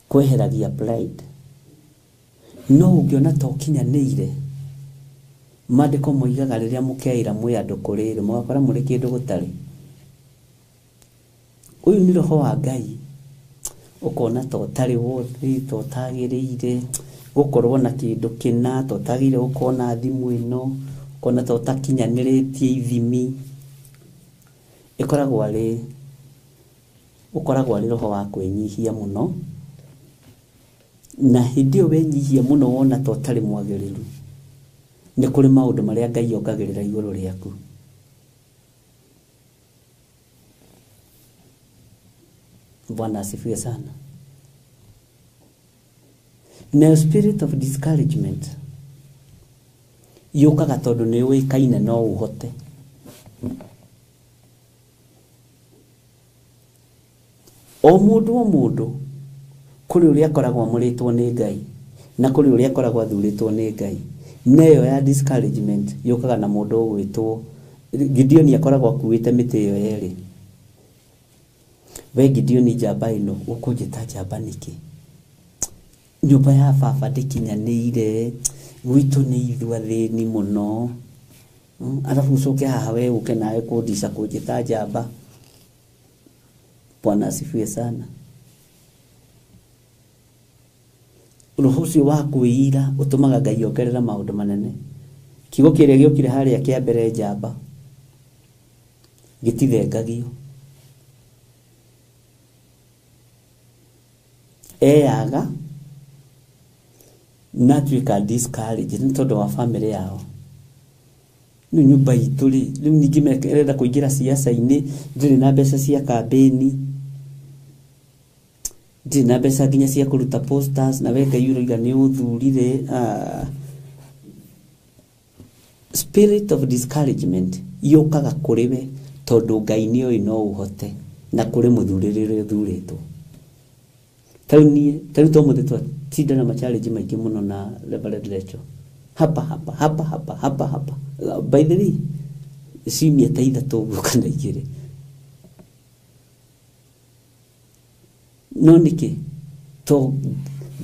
kweheragia pride. No ũngĩona ta ũkinyanĩire, maandĩko moigaga rĩrĩa mũkeira mwĩ andũ kũrĩ rĩ, mũgakora mũrĩ kĩndũ gũtarĩ. Ũyũ nĩ roho wa Ngai, ũkona ta ũtarĩ worthy, ta ũtagĩrĩire gũkorwo na kĩndũ kĩna, ta ũtagĩrĩire gũkorwo na thimũ ĩno, ũkona ta ũtakinyanĩrĩtie ithimi. Ĩkoragwo arĩ, ũkoragwo arĩ roho wa kwĩnyihia mũno, na hĩndĩ ĩyo wenyihia mũno wona ta ũtarĩ mwagĩrĩru, nĩ kũrĩ maũndũ marĩa Ngai ongagĩrĩra igũrũ rĩaku. Bwana asifiwe sana. Na spirit of discouragement yũkaga tondũ nĩ ũĩkaine no ũhote. O mũndũ o mũndũ kũrĩ ũrĩa akoragwo amũrĩtwo nĩ Ngai, na kũrĩ ũrĩa akoragwo athurĩtwo nĩ Ngai. Na ĩyo ya discouragement yũkaga na mũndũ ũgwĩtwo Gideoni, akoragwo akuĩte mĩtĩ ĩyo yerĩ. We Gideoni, njamba ĩno ũkũnjĩta njamba nĩkĩ? Nyũmba ya baba ndĩkinyanĩire, gwitũ nĩ ithuĩ athĩni mũno, arabu ũcoke haha we ũke nawe kũndica kũnjĩta njamba. Bwana asifiwe sana. Roho ũcio wa kwĩira ũtũmaga Ngai ongerera maũndũ manene. Kiugo kĩrĩa gĩokire harĩa kĩa mbere njamba, Gĩtithengagio. Eyaga na atuĩka discouraged nĩ tondũ wa family yao. Rĩu nyũmba itũ rĩ, rĩu ningĩ ĩrenda kũingĩra siasa-inĩ, ndirĩ na mbeca cia kambĩni, ndirĩ na mbeca nginya cia kũruta posters, na we Ngai ũroiga nĩ ũthurire. Spirit of discouragement yũkaga kũrĩ we tondũ Ngai nĩ oĩ no ũhote na kũrĩ mũthurĩre ũrĩa ũthurĩtwo. Tarĩu niĩ, tarĩu to mũthĩ twatinda na ma-challenge maingĩ mũno na Reverend Rachel. Hapa hapa hapa hapa hapa hapa. By the way, ciumia ta ithatũ ũguo kana igĩrĩ. No nĩkĩ? To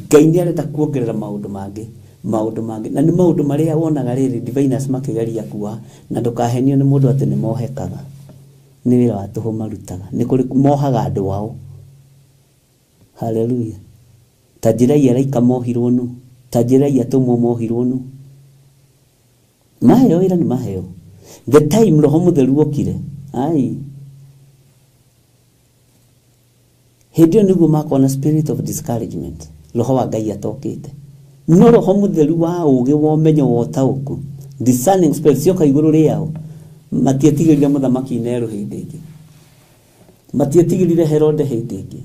Ngai nĩ arenda kuongerera maũndũ mangĩ, maũndũ mangĩ. Na nĩ maũndũ marĩa wonaga rĩrĩ diviners makĩgeria kuoha, na ndũkahenio nĩ mũndũ atĩ nĩ mohekaga. Nĩ wĩra wa tũhũ marutaga. Nĩ kũrĩ mohaga andũ ao. Hallelujah. Ta njĩra araika mohirwo nũ? Ta njĩra atũmwo mohirwo nũ? Maheo wĩra nĩ maheo. The time Roho Mũtheru okire, ai, hĩndĩ ĩyo nĩguo makona spirit of discouragement. Roho wa Ngai atokĩte. No Roho Mũtheru wa ũũgĩ wa ũmenyo wa ũtaũku, discerning spirit cioka igũrũ rĩao, matietigĩrire mũthamaki Nero hĩndĩ ĩngĩ, matietigĩrire Herode hĩndĩ ĩngĩ.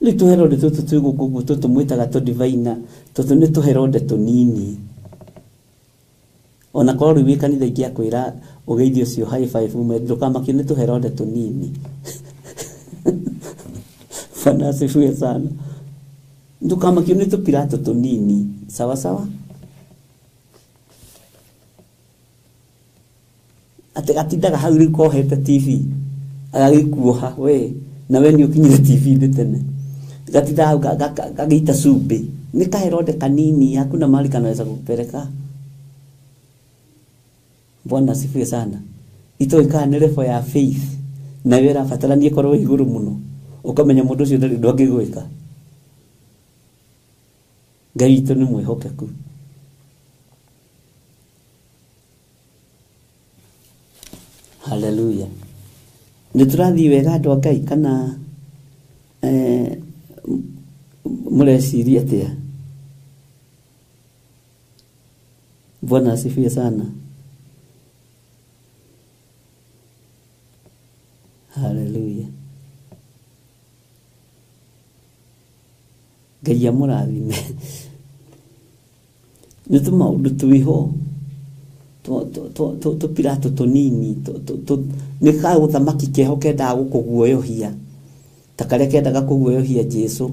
Rĩu tũherode tũtũ twĩ gũkũ ũguo tũtũ mwĩtaga tũ-diviner, tũtũ nĩ tũherode tũnini. Ona korwo rĩu wĩ kanitha ingĩakwĩra ũgeithio ũcio high five ume, ndũkamakio nĩ tũherode tũnini. Bwana asifiwe sana. Ndũkamakio nĩ tũpirato tũnini. Sawa sawa? Atĩ gatindaga hau rĩu kohete TV, agagĩkuoha we, na we nĩ ũkinyire TV-inĩ tene. Gatindaga hau gagĩita cumbĩ. Nĩ kaherode kanini, hakuna mahali kanaweza kukupeleka. Bwana asifiwe sana. Itoĩ kana nĩ level ya faith, nayo ĩrabatarania ĩkorwo igũrũ mũno, ũkamenya mũndũ ũcio ndarĩ ũndũ angĩgwĩka. Ngai witũ nĩ mwĩhokeku. Hallelujah. Nĩ tũrathiĩ wega andũ a Ngai kana mũreciria atĩa? Bwana asifiwe sana. Hallelujah. Ngai amũrathime. Nĩ tũmaũndũ twĩho tũpirato tũnini, nĩ kaũthamaki keho kendaga gũkũguoyohia, ta karĩa kendaga kũguoyohia Jesũ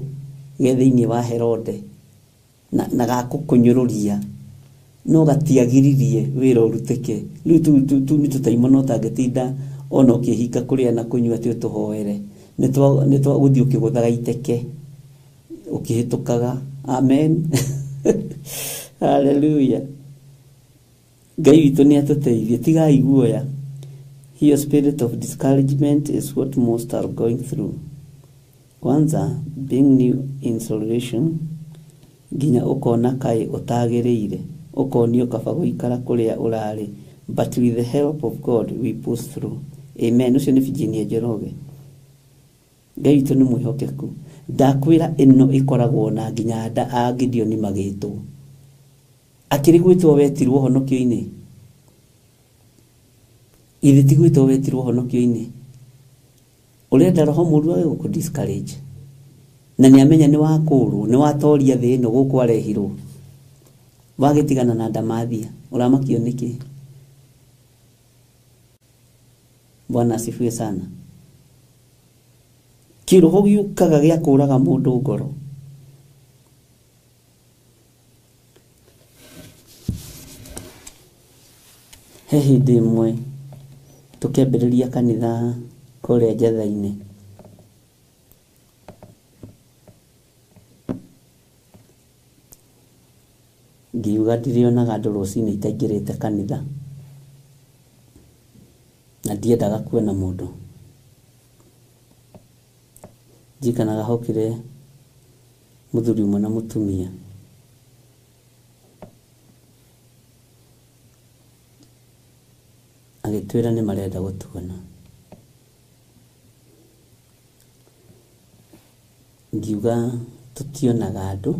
ge thĩinĩ wa Herode na gakũkũnyũrũria, no gatiagiririe wĩra ũrutĩke. Rĩu tu nĩ tũtaimono ũtangĩtinda ona ũkĩhinga kũrĩa na kũnyua atĩ ũtũhoere. Nĩ twa gũthiĩ ũkĩgũthaga iteke ũkĩhĩtũkaga. Amen. Hallelujah. Ngai witũ nĩ atũteithie. Tigai guoya. Here spirit of discouragement is what most are going through. Kwanza being new in salvation, nginya ũkona kaĩ ũtagĩrĩire, ũkonio kaba gũikara kũrĩa ũrarĩ, but with the help of God we push through. Amen. Ũcio nĩ Virginia Njoroge. Ngai witũ nĩ mwĩhokeku. Ndakwĩra ĩno ĩkoragwo na nginya nda a Gideon magĩtwo. Akĩrĩ gwĩtwo wetirwo honokio-inĩ. Ithe ti gwĩtwo wetirwo honokio-inĩ. Ũrenda roho mũũru age gũkũ discourage. Na nĩ amenya nĩ wakũrwo, nĩ watoria thĩ ĩno gũkũ arehirwo. Wagĩtigana na ndamathia, ũramakio nĩkĩ? Bwana asifiwe sana. Kĩroho gĩũkaga gĩa kũraga mũndũ ngoro. He hĩndĩ ĩmwe tũkĩambĩrĩria kanitha kũrĩa Njetha-inĩ. Ngiuga ndirĩonaga andũ rũcinĩ itaingĩrĩte kanitha, na ndiendaga kuona mũndũ. Njikanaga hokire mũthuri ũmwe na mũtumia. Magĩtwĩra nĩ marenda gũtuona. Ngiuga tũtionaga andũ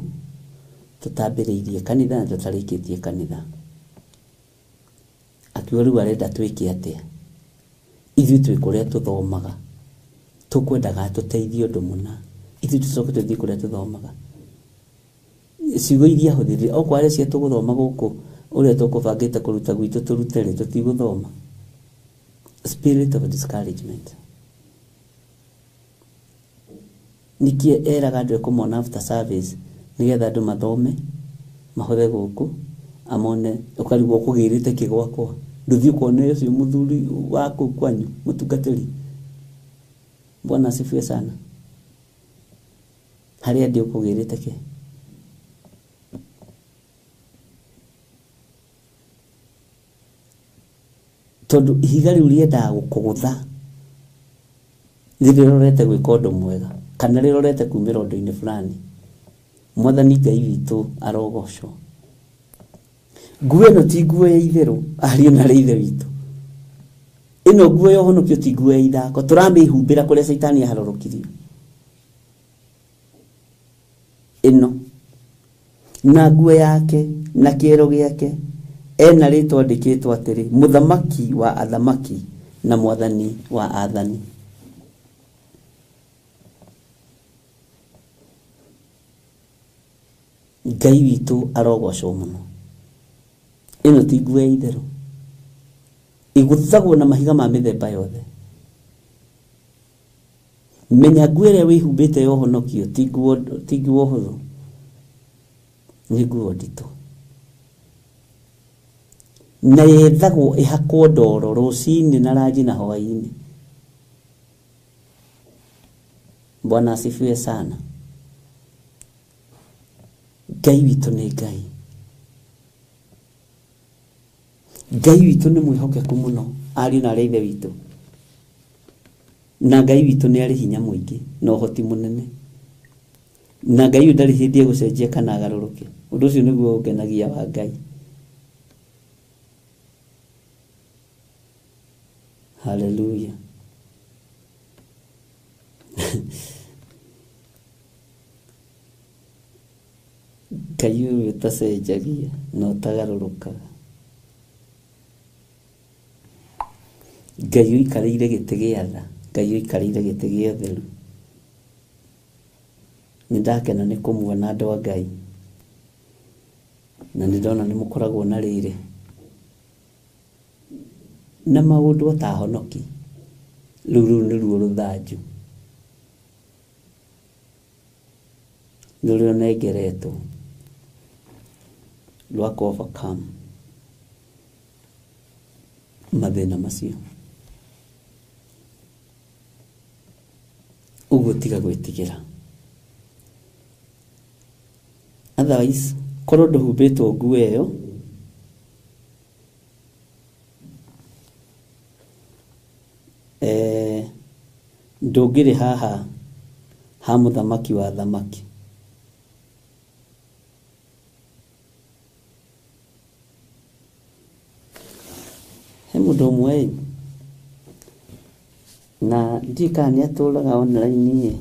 tũtambĩrĩirie kanitha na tũtarĩkĩtie kanitha. Akiuga rĩu arenda twĩke atĩa? Ithuĩ twĩ kũrĩa tũthomaga, tũkwendaga tũteithie ũndũ mũna, ithuĩ tũcoke tũthiĩ kũrĩa tũthomaga. Ciugo iria ahũthĩrire okorwo arĩ cia tũgũthoma gũkũ ũrĩa tũkũbangĩte kũruta gwitũ tũrute rĩ, tũtigũthoma. Spirit of discouragement. Nĩkĩ eraga andũ ekũmona after service nĩgetha andũ mathome mahothe gũkũ amone ũkarigwo ũkũgĩrĩte kĩ gwakwa, ndũthiĩ ũkone ũcio mũthuri wa kũu kwanyu mũtungatĩri. Bwana asifiwe sana. Harĩa ndĩ ũkũgĩrĩte kĩ? Tondũ ihiga rĩu rĩendaga gũkũgũtha rĩrorete gwĩka ũndũ mwega kana rĩrorete kumĩra ũndũ-inĩ fulani. Mwathani Ngai witũ arogocwo. Nguo ĩno ti nguo ya itherũ, ariũ na arĩ ithe witũ. Ĩno nguo ya ũhonokio ti nguo ya ithako, tũramĩhumbĩra kũrĩa caitani aharũrũkirio. Ĩno na nguo yake na kĩero gĩake ena rĩtwa andĩkĩtwo atĩrĩ, mũthamaki wa athamaki na mwathani wa athani. Ngai witũ arogocwo mũno. Ĩno ti nguo ya itherũ, ĩgũthagwo na mahiga ma mĩthemba yothe. Menya nguo ĩrĩa wĩhumbĩte ya ũhonokio ti nguo hũthũ, nĩ nguo nditũ, na yethagwo ĩhakwo ndoro rũcinĩ na ranji na hwaĩ-inĩ. Bwana asifiwe sana. Ngai witũ nĩ Ngai. Ngai witũ nĩ mwĩhokeku mũno, ariũ na arĩ ithe witũ. Na Ngai witũ nĩ arĩ hinya mũingĩ na ũhoti mũnene. Na Ngai ũyũ ndarĩ hĩndĩ egũcenjia kana agarũrũke. Ũndũ ũcio nĩguo ũngenagia wa Ngai. Hallelujah. Ngai ũyũ ũtacenjagia na ũtagarũrũkaga. Ngai ũikarĩire gĩtĩ gĩa tha, Ngai ũikarĩire gĩtĩ gĩa ũtheru. Nĩ ndakena nĩ kũmuona andũ a Ngai, na nĩ ndona nĩ mũkoragwo na rĩrĩ na maũndũ atahonoki. Rĩu rũu nĩruo rũthanju rũrĩa ũnengeretwo rwa kũ overcome mathĩna macio. Ũguo tiga gwĩtigĩra. Otherwise korwo ndũhumbĩtwo nguo ĩyo, ndũngĩrĩ haha ha mũthamaki wa thamaki. He mũndũ ũmwe ĩ, na ndiũĩ kana nĩ atũraga online ĩ,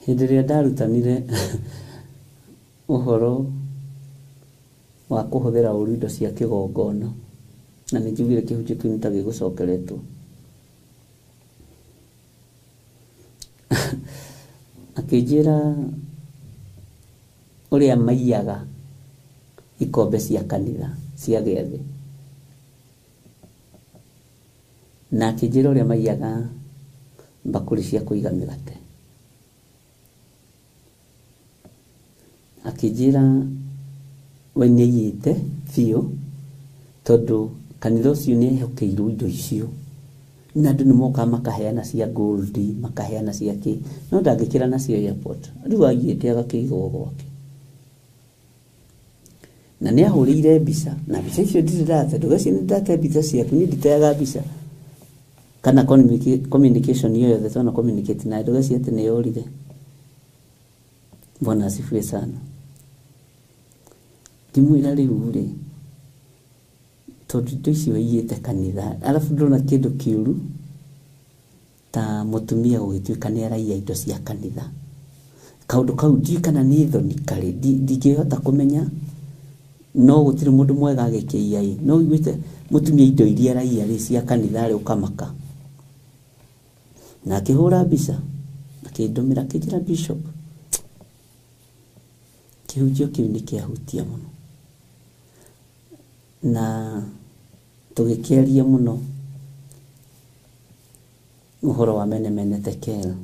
hĩndĩ ĩrĩa ndarutanire ũhoro wa kũhũthĩra ũru indo cia kĩgongona, na nĩ njiguire kĩhunjio kĩu nĩ ta gĩgũcokeretwo. Akĩnjĩra ũrĩa maiyaga ikombe cia kanitha cia gĩathĩ, na akĩnjĩra ũrĩa maiyaga mbakũri cia kũiga mĩgate. Akĩnjĩra we nĩ aiyĩte biũ, tondũ kanitha ũcio nĩ ehokeirwo indo icio, na andũ nĩ mokaga makaheana cia gold, makaheana cia kĩ, no ndangĩkĩra nacio airport. Rĩu aiyĩte agakĩiga gwake. Na nĩ ahũrĩire mbica, na mbica icio ndirĩ ndate, ndũgecirie nĩ ndate mbica ciaku, niĩ nditeaga mbica kana communication iyo yothe twana communicate naye, ndũgecirie atĩ nĩ yorire. Bwana asifiwe sana. Ngĩmwĩra rĩu rĩ, Tondũ indo icio waiyĩte kanitha, arabu ndona kĩndũ kĩũru ta mũtumia gũgĩtuĩka nĩ araiya indo cia kanitha. Kaũndũ kau ndiũĩ kana nĩ thoni karĩ, ndingĩhota kũmenya, no gũtirĩ mũndũ mwega agĩkĩiya ĩ. No ũiguĩte mũtumia indo iria araiya rĩ cia kanitha rĩ ũkamaka. Na akĩhũra mbica, akĩndũmĩra akĩnjĩra Bishop, kĩhunjio kĩu nĩ kĩahutia mũno. Na tũgĩkĩaria mũno ũhoro wa Mene Mene Tekel.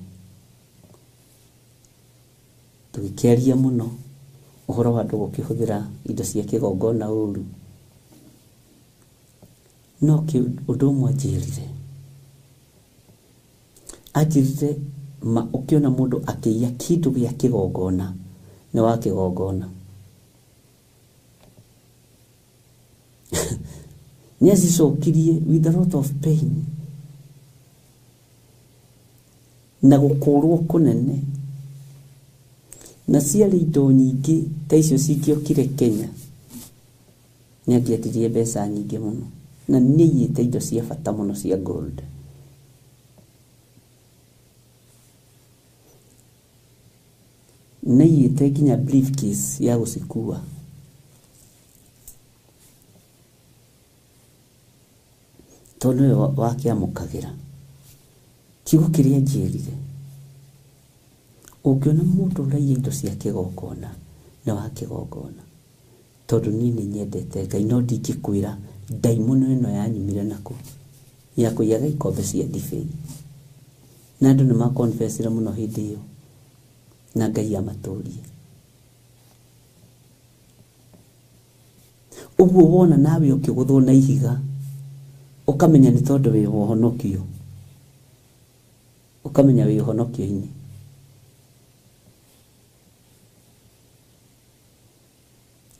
Tũgĩkĩaria mũno ũhoro wa andũ gũkĩhũthĩra indo cia kĩgongona ũru. No ũndũ ũmwe anjĩrire, anjĩrire ma ũkĩona mũndũ akĩiya kĩndũ gĩa kĩgongona nĩ wa kĩgongona. Nĩ acicokirie with a lot of pain na gũkũrwo kũnene, na ciarĩ indo nyingĩ ta icio cingĩokire Kenya nĩ angĩendirie mbeca nyingĩ mũno, na nĩ aiyĩte indo cia bata mũno cia gold. Nĩ aiyĩte nginya briefcase ya gũcikua. Tondũ nĩwe wakĩamũkagĩra. Kiugo kĩrĩa anjĩrire, ũngĩona mũndũ ũraiya indo cia kĩgongona nĩ wa kĩgongona. Tondũ niĩ nĩ nyendete Ngai, no ndingĩkwĩra ndaimono ĩno yanyumire nakũ ya kũiyaga ikombe cia ndibei. Na andũ nĩ makonfesire mũno hĩndĩ ĩyo, na Ngai amatũrie. Ũguo wona nawe ũkĩgũthwo na ihiga, ũkamenya nĩ tondũ wĩ ũhonokio, ũkamenya wĩ ũhonokio-inĩ.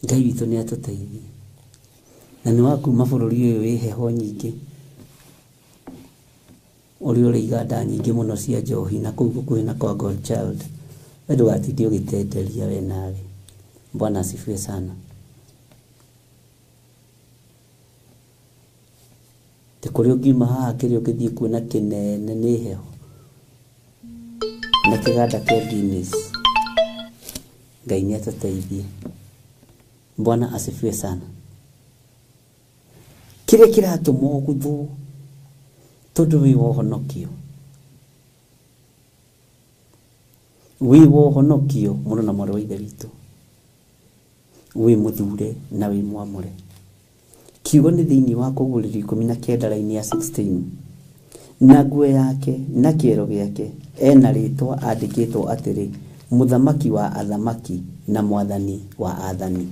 Ngai witũ nĩ atũteithie. Na nĩ wa kuma bũrũri ũyũ wĩ heho nyingĩ, ũrĩa ũrĩ iganda nyingĩ mũno cia njohi na kũu gũkuhĩ na kwa Godchild. We ndũgatinde ũgĩtenderia we nawe. Bwana asifiwe sana. Ti kũrĩa ũngiuma haha kĩrĩa ũngĩthiĩ kuona kĩnene nĩ heho na kĩganda kĩa Guinness. Ngai nĩ atũteithie. Bwana asifiwe sana. Kĩrĩa kĩratũma ũguthwo tondũ wĩ wa ũhonokio, wĩ wa ũhonokio mũno na mwarĩ wa Ithe witũ, wĩ mũthure na wĩ mwamũre. Kiugo nĩ thĩinĩ wa Kũguũrĩrio 19 raini ya 16. Na nguo yake na kĩero gĩake ena rĩtwa andĩkĩtwo atĩrĩ, Mũthamaki wa athamaki na Mwathani wa athani.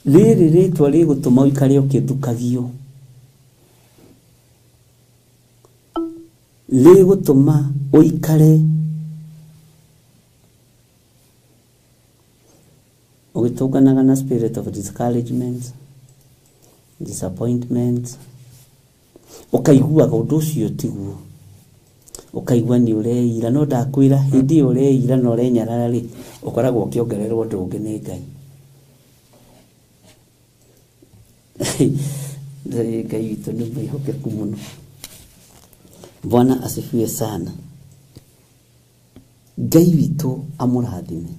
Rĩrĩ rĩtwa rĩgũtũma ũikare ũkĩthukagio, rĩgũtũma ũikare ũgĩtũnganaga na spirit of discouragement, disappointment, ũkaiguaga ũndũ ũcio tiguo, ũkaigua nĩ ũreira. No ndakwĩra hĩndĩ ĩyo ũreira na ũrenyarara rĩ, ũkoragwo ũkĩongererwo ũndũ ũngĩ nĩ Ngai. Ngai witũ nĩ mwĩhokeku mũno. Bwana asifiwe sana. Ngai witũ amũrathime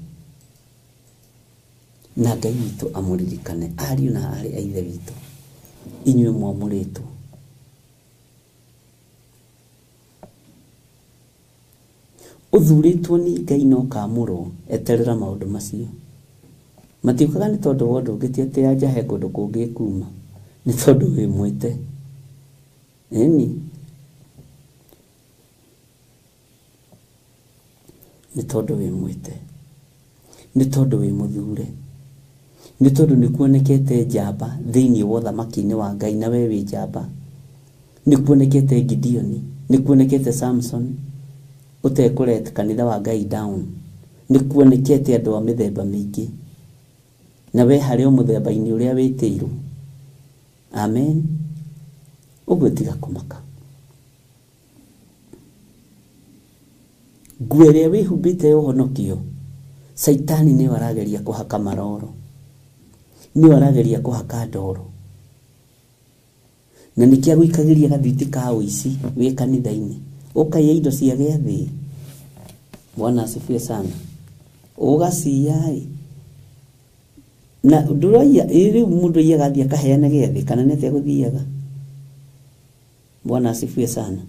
na Ngai witũ amũririkane, ariũ na aarĩ a Ithe witũ, inyuĩ mwamũrĩtwo. Ũthurĩtwo nĩ Ngai na ũkamũrwo, eterera maũndũ macio. Matiũkaga nĩ tondũ wa ũndũ ũngĩ, ti atĩ anja he kũndũ kũngĩ kuma, nĩ tondũ wĩ mwĩte. Ĩni, nĩ tondũ wĩ mwĩte, nĩ tondũ wĩ mũthure, nĩ tondũ nĩ kuonekete njamba thĩinĩ wa ũthamaki-inĩ wa Ngai, na we wĩ njamba. Nĩ kuonekete Gideoni, nĩ kuonekete Samson ũtekũret kanitha wa Ngai down, nĩ kuonekete andũ a mĩthemba mĩingĩ, na we harĩ o mũthemba-inĩ ũrĩa wĩtĩirwo. Amen. Ũguo tiga kũmaka. Nguo ĩrĩa wĩhumbĩte ya ũhonokio, Caitani nĩyo arageria kũhaka maroro. Nĩwe arageria kũhaka ndoro. Na nĩkĩo agũikagĩria gathwiti ka ũici wĩ kanitha-inĩ. Ũkaiya indo cia gĩathĩ. Bwana asifiwe sana. Ũgaciya ĩ. Na ndũraiya rĩu mũndũ aiyaga athiĩ akaheana gĩathĩ kana nĩ atĩa gũthiaga? Bwana asifiwe sana.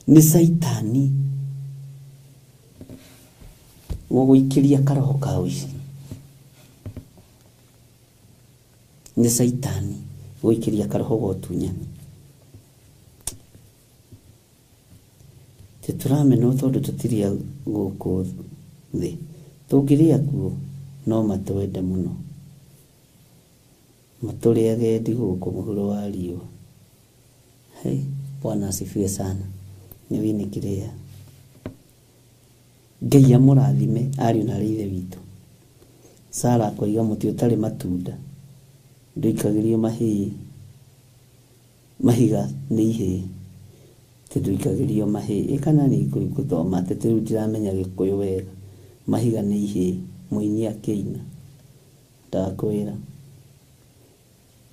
Nĩ caitani gũgũikĩria karoho ka ũici. Nĩ caitani gũikĩria karoho ga ũtunyani. Tũramenwo tondũ tũtirĩ a gũkũ thĩ. Tũngĩrĩa kuo no matwende mũno. Matũrĩage ndi gũkũ mũhuro wa riũa. Hey, Bwana asifiwe sana. Nĩ wĩnĩ kĩrĩa. Ngai amũrathime ariũ na arĩ ithe witũ. Sara akoiga mũtĩ ũtarĩ matunda ndũikagĩrio mahĩĩ. Mahiga nĩ ihĩĩ. Atĩ ndũikagĩrio mahĩĩ. Ĩ kana nĩ ngũthoma atĩ rĩu ndiramenya Gĩkũyũ wega. Mahiga nĩ ihĩĩ. Mũini akĩina. Ndakwĩra.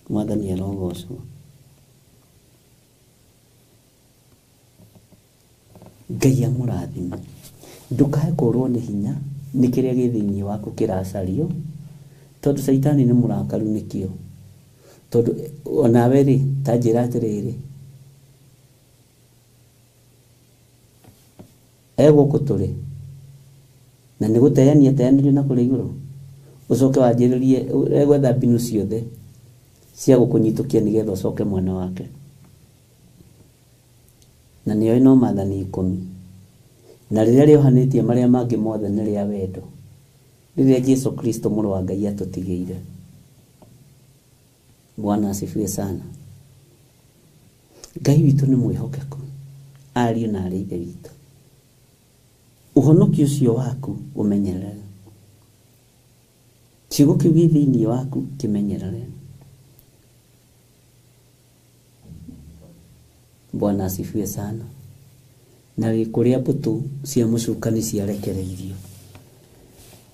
Mwathani arogocwo. Ngai amũrathime. Ndũkae kũrwo nĩ hinya nĩ kĩrĩa gĩ thĩinĩ waku kĩracario, tondũ caitani nĩ mũrakaru nĩkĩo. Tondũ onawe rĩ, ta njĩra atĩrĩrĩ, e gũkũ tũrĩ na nĩ gũteania teanĩrio na kũrĩa igũrũ, ũcoke wanjĩrĩrie egwetha mbinu ciothe cia gũkũnyitũkia nĩgetha ũcoke mwena wake. Na nĩoĩ no maathani 10. Na rĩrĩa rĩohanĩtie marĩa mangĩ mothe nĩ rĩa wendo, rĩrĩa Jesu Kristo mũrũ wa Ngai atũtigĩire. Bwana asifiwe sana. Ngai witũ nĩ mwĩhokeku, ariũ na arĩ ithe witũ. Ũhonokio ũcio waku ũmenyerere. Kiugo kĩu gĩ thĩinĩ waku kĩmenyerere. Bwana asifiwe sana. Na wĩ kũrĩa mbũtũ cia mũcukani ciarekereirio.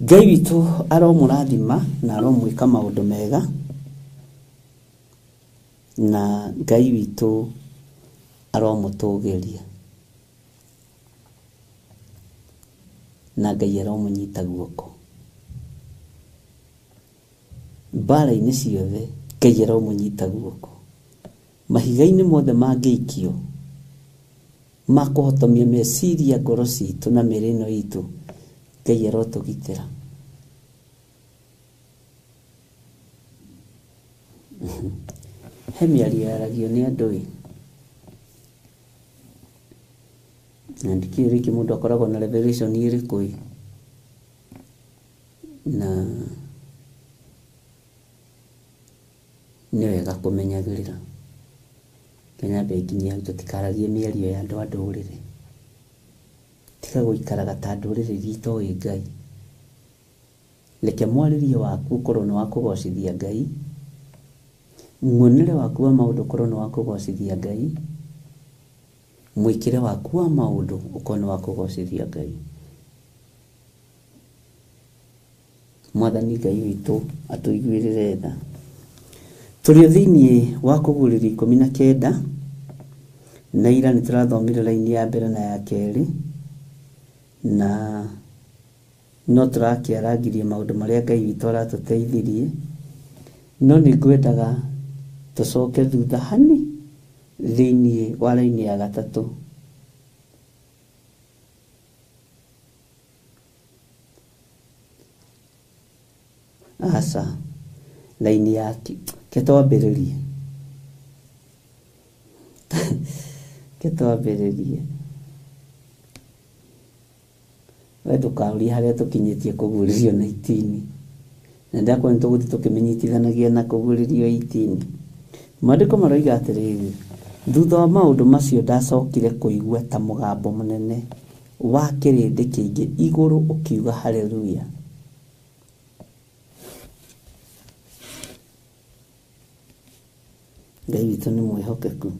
Ngai witũ aromũrathima na aromwĩka maũndũ mega. Na Ngai witũ aromũtũgĩria. Na Ngai aromũnyita guoko. Mbara-inĩ ciothe Ngai aromũnyita guoko. Mahiga-inĩ mothe mangĩikio makũhotomia meciria ngoro citũ na mĩĩrĩ ĩno itũ, Ngai arotũgitĩra. He mĩario yaragio nĩ andũ ĩ. Na ndikĩũĩ rĩngĩ mũndũ akoragwo na revelation ĩrĩkũ ĩ. Na nĩ wega kũmenyagĩrĩra. Nyambe nginyie hau tũtikaragie mĩario ya andũ a ndũrĩrĩ. Tiga gũikaraga ta ndũrĩrĩ iria itoĩ Ngai. Reke mwarĩrie waku ũkorwo nĩ wa kũgocithia Ngai. Muonere waku wa maũndũ ũkorwo nĩ wa kũgocithia Ngai. Mwĩkĩre waku wa maũndũ ũkorwo nĩ wa kũgocithia Ngai. Mwathani Ngai witũ atũiguĩrĩre tha. Tũrĩ thĩinĩ wa kũguũrĩrio 19 na ira nĩ tũrathomire raini ya mbere na ya kerĩ, na no tũrakĩarangirie maũndũ marĩa Ngai witũ aratũteithirie, no nĩ ngwendaga tũcoke thutha hani thĩinĩ wa raini ya gatatũ. Aca, raini ya ke twambĩrĩrie. Ke twambĩrĩrie. We ndũkaũrie harĩa tũkinyĩtie kũguũrĩrio 19. Na ndakorwo nĩ tũgũthiĩ tũkĩmenyitithanagia na kũguũrĩrio 18. Maandĩko maroiga atĩrĩrĩ, thutha wa maũndũ macio ndacokire kũigua ta mũgambo mũnene wa kĩrĩndĩ kĩingĩ igũrũ ũkiuga haleluya. Ngai witũ nĩ mwĩhokeku.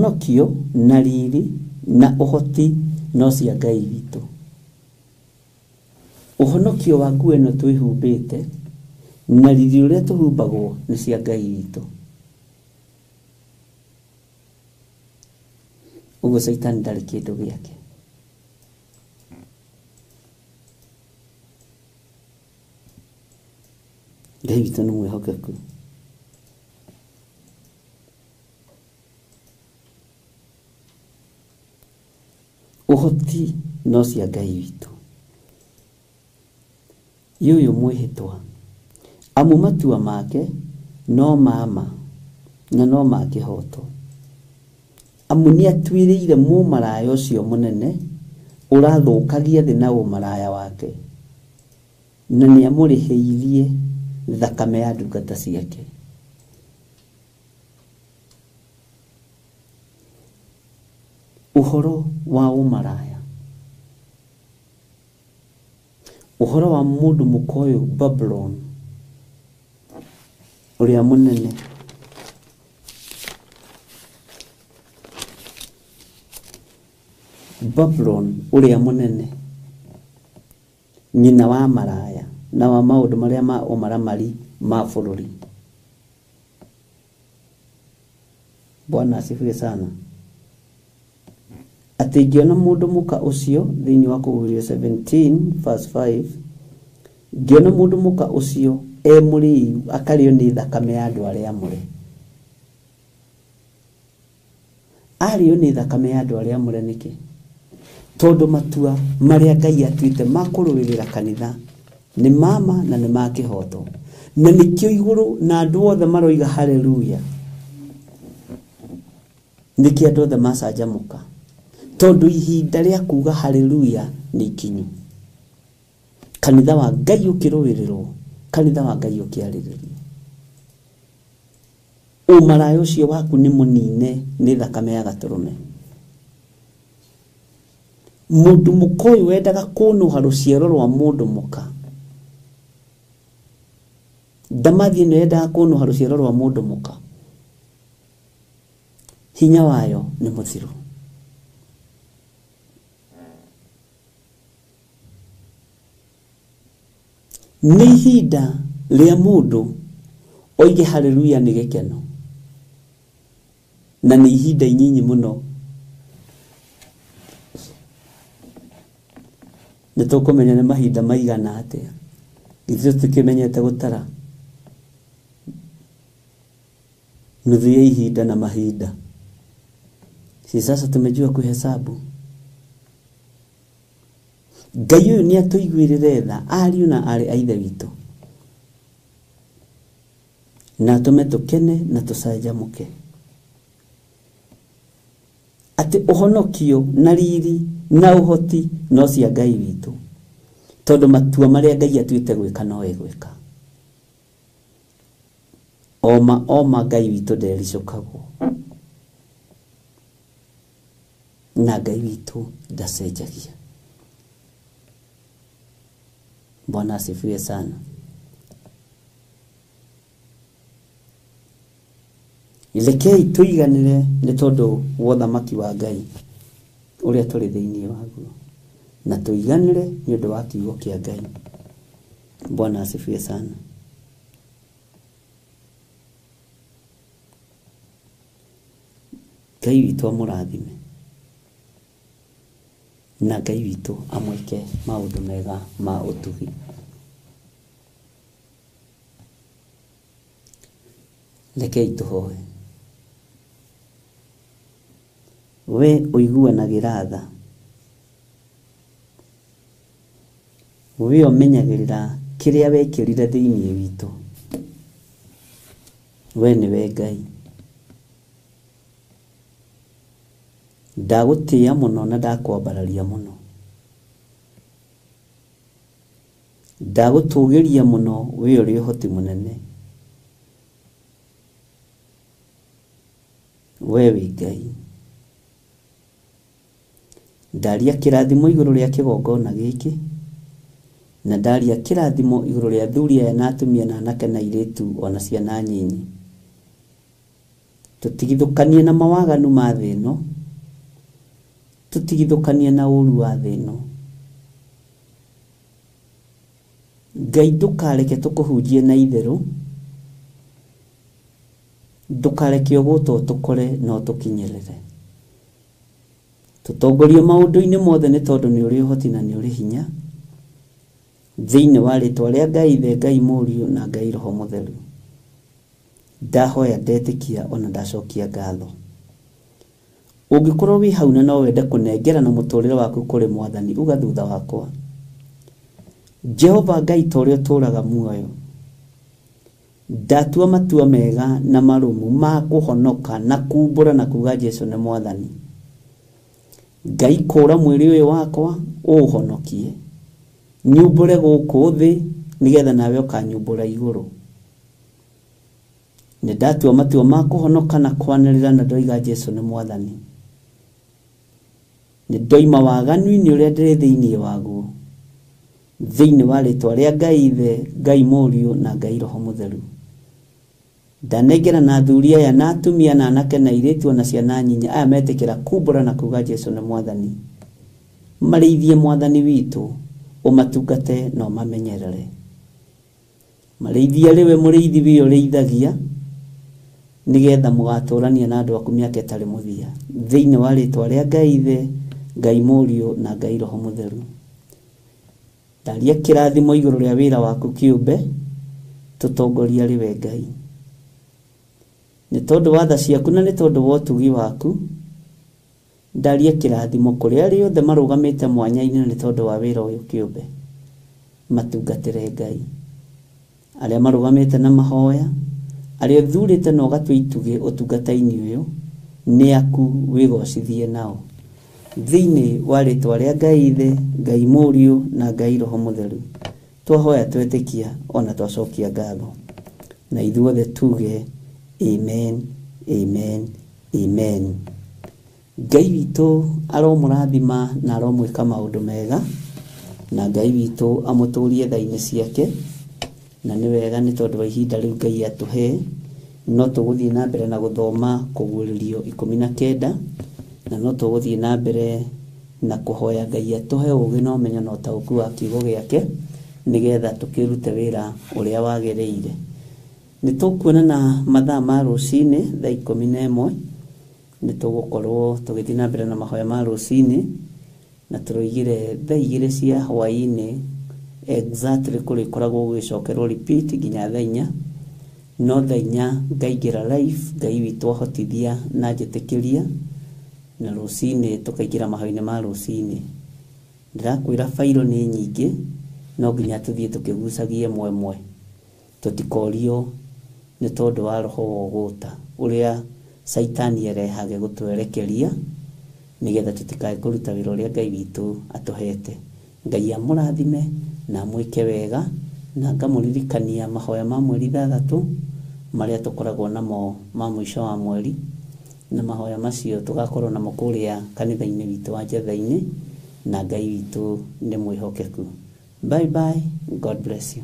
Ũhonokio na riri na ũhoti no cia Ngai witũ. Ũhonokio wa nguo ĩno twĩhumbĩte na riri ũrĩa tũhumbagwo nĩ cia Ngai witũ. Ũguo Caitani ndarĩ kĩndũ gĩake. Ngai witũ nĩ mwĩhokeku. Ũhoti no cia Ngai witũ. Yũyũ mwĩhĩtwa amu matua make no ma na no ma kĩhooto. Amu nĩatuĩrĩire mũmaraya ũcio mũnene ũrathũkagia thĩ na ũmaraya wake, na nĩamũrĩhĩirie thakame ya ndungata ciake. Ũhoro wa ũmaraya, ũhoro wa mũndũ mũka ũyũ Babulon ũrĩa mũnene, Babulon ũrĩa mũnene, nyina wa maraya na wa maũndũ marĩa ma ũmaramari ma bũrũri. Bwana asifiwe sana. Atĩ ngĩona mũndũ mũka ũcio thĩinĩ wa Kũguũrĩrio 17 verse 5, ngĩona mũndũ mũka ũcio e mũrĩu akarĩo nĩ thakame ya andũ arĩa amũre. Arĩo nĩ thakame ya andũ arĩa amũre nĩkĩ? Tondũ matua marĩa Ngai atuĩte ma kũrũĩrĩra kanitha nĩ mama na nĩ ma kĩhooto, na nĩkĩo igũrũ na andũ othe maroiga haleluya. Nĩkĩo andũ othe macanjamũka, tondũ ihinda rĩa kuga haleluya nĩ ikinyu. Kanitha wa Ngai ũkĩrũĩrĩrwo, kanitha wa Ngai ũkĩarĩrĩrio. Ũmaraya ũcio waku nĩ mũnine nĩ thakame ya gatũrũme. Mũndũ mũka ũyũ wendaga kũnũha rũciaro rwa mũndũ mũka, ndamathi ĩno yendaga kũnũha rũciaro rwa mũndũ mũka, hinya wayo nĩ mũthiru. Nĩ ihinda rĩa mũndũ oige haleluya nĩ gĩkeno, na nĩ ihinda inyinyi mũno. Nĩ tũkũmenya nĩ mahinda maigana atĩa. Ithuĩ tũtikĩmenyete gũtara nuthu ya ihinda na mahinda. Si sasa tumejua kuhesabu. Ngai ũyũ nĩ atũiguĩrĩre tha ariũ na aarĩ a Ithe witũ, na atũme tũkene na tũcanjamũke, atĩ ũhonokio na riri na ũhoti no cia Ngai witũ, tondũ matua marĩa Ngai atuĩte gwĩka no egwĩka. Oma oma Ngai witũ ndericũkagwo, na Ngai witũ ndacenjagia. Bwana asifiwe sana. Rekei tũiganĩre nĩ tondũ wa ũthamaki wa Ngai ũrĩa tũrĩ thĩinĩ waguo, na tũiganĩre nĩ ũndũ wa kiugo kĩa Ngai. Bwana asifiwe sana. Ngai witũ amũrathime, na Ngai witũ amwĩke maũndũ mega ma ũtugi. Rekei tũhoe. We ũiguanagĩra tha, we ũmenyagĩrĩra kĩrĩa wekĩrire thĩinĩ witũ, we nĩwe Ngai. Ndagũtĩĩa mũno na ndakwambararia mũno, ndagũtũgĩria mũno, we ũrĩ ũhoti mũnene, we wĩ Ngai. Ndaria kĩrathimo igũrũ rĩa kĩgongona gĩkĩ, na ndaria kĩrathimo igũrũ rĩa athuri aya na atumia na anake na airĩtu ona ciana nyinyi. Tũtigithũkanie na mawaganu ma thĩ ĩno, tũtigithũkanie na ũru wa thĩ ĩno. Ngai ndũkareke tũkũhunjie na itherũ, ndũkareke ũgũta ũtũkore na ũtũkinyĩrĩre. Tũtongorie maũndũ-inĩ mothe nĩ tondũ nĩ ũrĩ ũhoti na nĩ ũrĩ hinya. Thĩinĩ wa rĩtwa rĩa Ngai Ithe, Ngai Mũriũ na Ngai Roho Mũtheru, ndahoya ndetĩkia ona ndacokia ngatho. Ũngĩkorwo wĩ hau na no wende kũnengerana mũtũrĩre waku kũrĩ Mwathani, uga thutha wakwa: Jehova Ngai ta ũrĩa ũtũũraga muoyo, ndatua matua mega na marũmu ma kũhonoka na kumbũra na kuga Jesu nĩ Mwathani. Ngai kũra mwĩrĩ ũyũ wakwa ũũhonokie, nyumbũre gũkũ thĩ nĩgetha nawe ũkanyumbũra igũrũ. Nĩ ndatua matua ma kũhonoka na kwanĩrĩra na ndoiga Jesu nĩ Mwathani. Nĩ ndoima waganu-inĩ ũrĩa ndĩrĩ thĩinĩ waguo, thĩinĩ wa rĩtwa rĩa Ngai Ithe, Ngai Mũriũ na Ngai Roho Mũtheru. Ndanengera na athuri aya na atumia na anake na airĩtu na ciana nyinya aya metĩkĩra kumbũra na kuga Jesu nĩ Mwathani. Marĩithie Mwathani witũ, ũmatungate na ũmamenyerere. Marĩithie rĩwe mũrĩithi wĩ ũrĩithagia, nĩgetha mũgatũrania na andũ aku mĩaka ĩtarĩ mũthia. Thĩinĩ wa rĩtwa rĩa Ngai Ithe, Ngai Mũriũ na Ngai Roho Mũtheru. Ndaria kĩrathimo igũrũ rĩa wĩra waku kĩũmbe, tũtongoria rĩwe Ngai. Nĩ tondũ wa tha ciaku na nĩ tondũ wa ũtugi waku, ndaria kĩrathimo kũrĩ arĩa othe marũgamĩte mwanya-inĩ na nĩ tondũ wa wĩra ũyũ kĩũmbe. Matungatĩre Ngai. Arĩa marũgamĩte na mahoya, arĩa ũthurĩte na ũgatua itugĩ ũtungata-inĩ ũyũ, nĩ aku wĩgocithie nao. Thĩinĩ wa rĩtwa rĩa Ngai Ithe, Ngai Mũriũ na Ngai Roho Mũtheru, twahoya twetĩkia ona twacokia ngatho. Na ithuothe tuge amen, amen, amen. Ngai witũ aromũrathima na aromwĩka maũndũ mega, na Ngai witũ amũtũrie tha-inĩ ciake. Na nĩ wega nĩ tondũ wa ihinda rĩu Ngai atũhe, no tũgũthiĩ na mbere na gũthoma kũguũrĩrio 19, na no tũgũthiĩ na mbere na kũhoya Ngai atũhe ũũgĩ na ũmenyo na ũtaũku wa kiugo gĩake, nĩgetha tũkĩrute wĩra ũrĩa wagĩrĩire. Nĩ tũkuonana mathaa ma rũcinĩ thaa 11, nĩ tũgũkorwo tũgĩthiĩ na mbere na mahoya ma rũcinĩ, na tũroigire thaa 2 cia hwaĩ-inĩ exactly kũrĩkoragwo gũgĩcokerwo repeat nginya thaa 4. No thaa 4 ngaingĩra live, Ngai witũ ahotithia na njĩtĩkĩria, na rũcinĩ tũkaingĩra mahoya-inĩ ma rũcinĩ. Ndĩrakwĩra bairo nĩ nyingĩ, no nginya tũthiĩ tũkĩgucagia ĩmwe ĩmwe, tũtikorio nĩ tondũ wa roho wa ũgũta ũrĩa Caitani erehage gũtwerekeria, nĩgetha tũtikae kũruta wĩra ũrĩa Ngai witũ atũhete. Ngai amũrathime na amwĩke wega, na ngamũririkania mahoya ma mweri 6 marĩa tũkoragwo namo ma mũico wa mweri, na mahoya macio tũgakorwo namo kũrĩa kanitha-inĩ witũ wa Njetha-inĩ, na Ngai witũ nĩ mwĩhokeku. Bye bye, God bless you.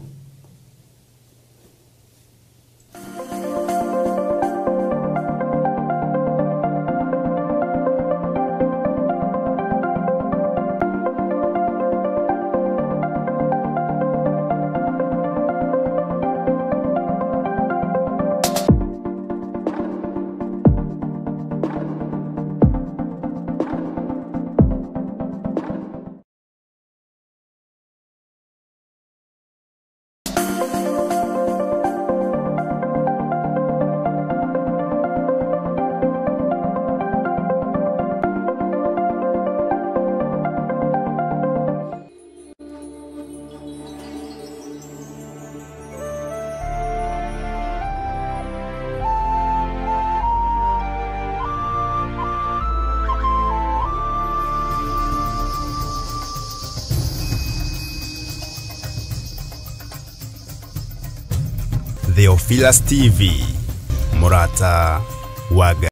Theophilus TV, Murata wa Ngai.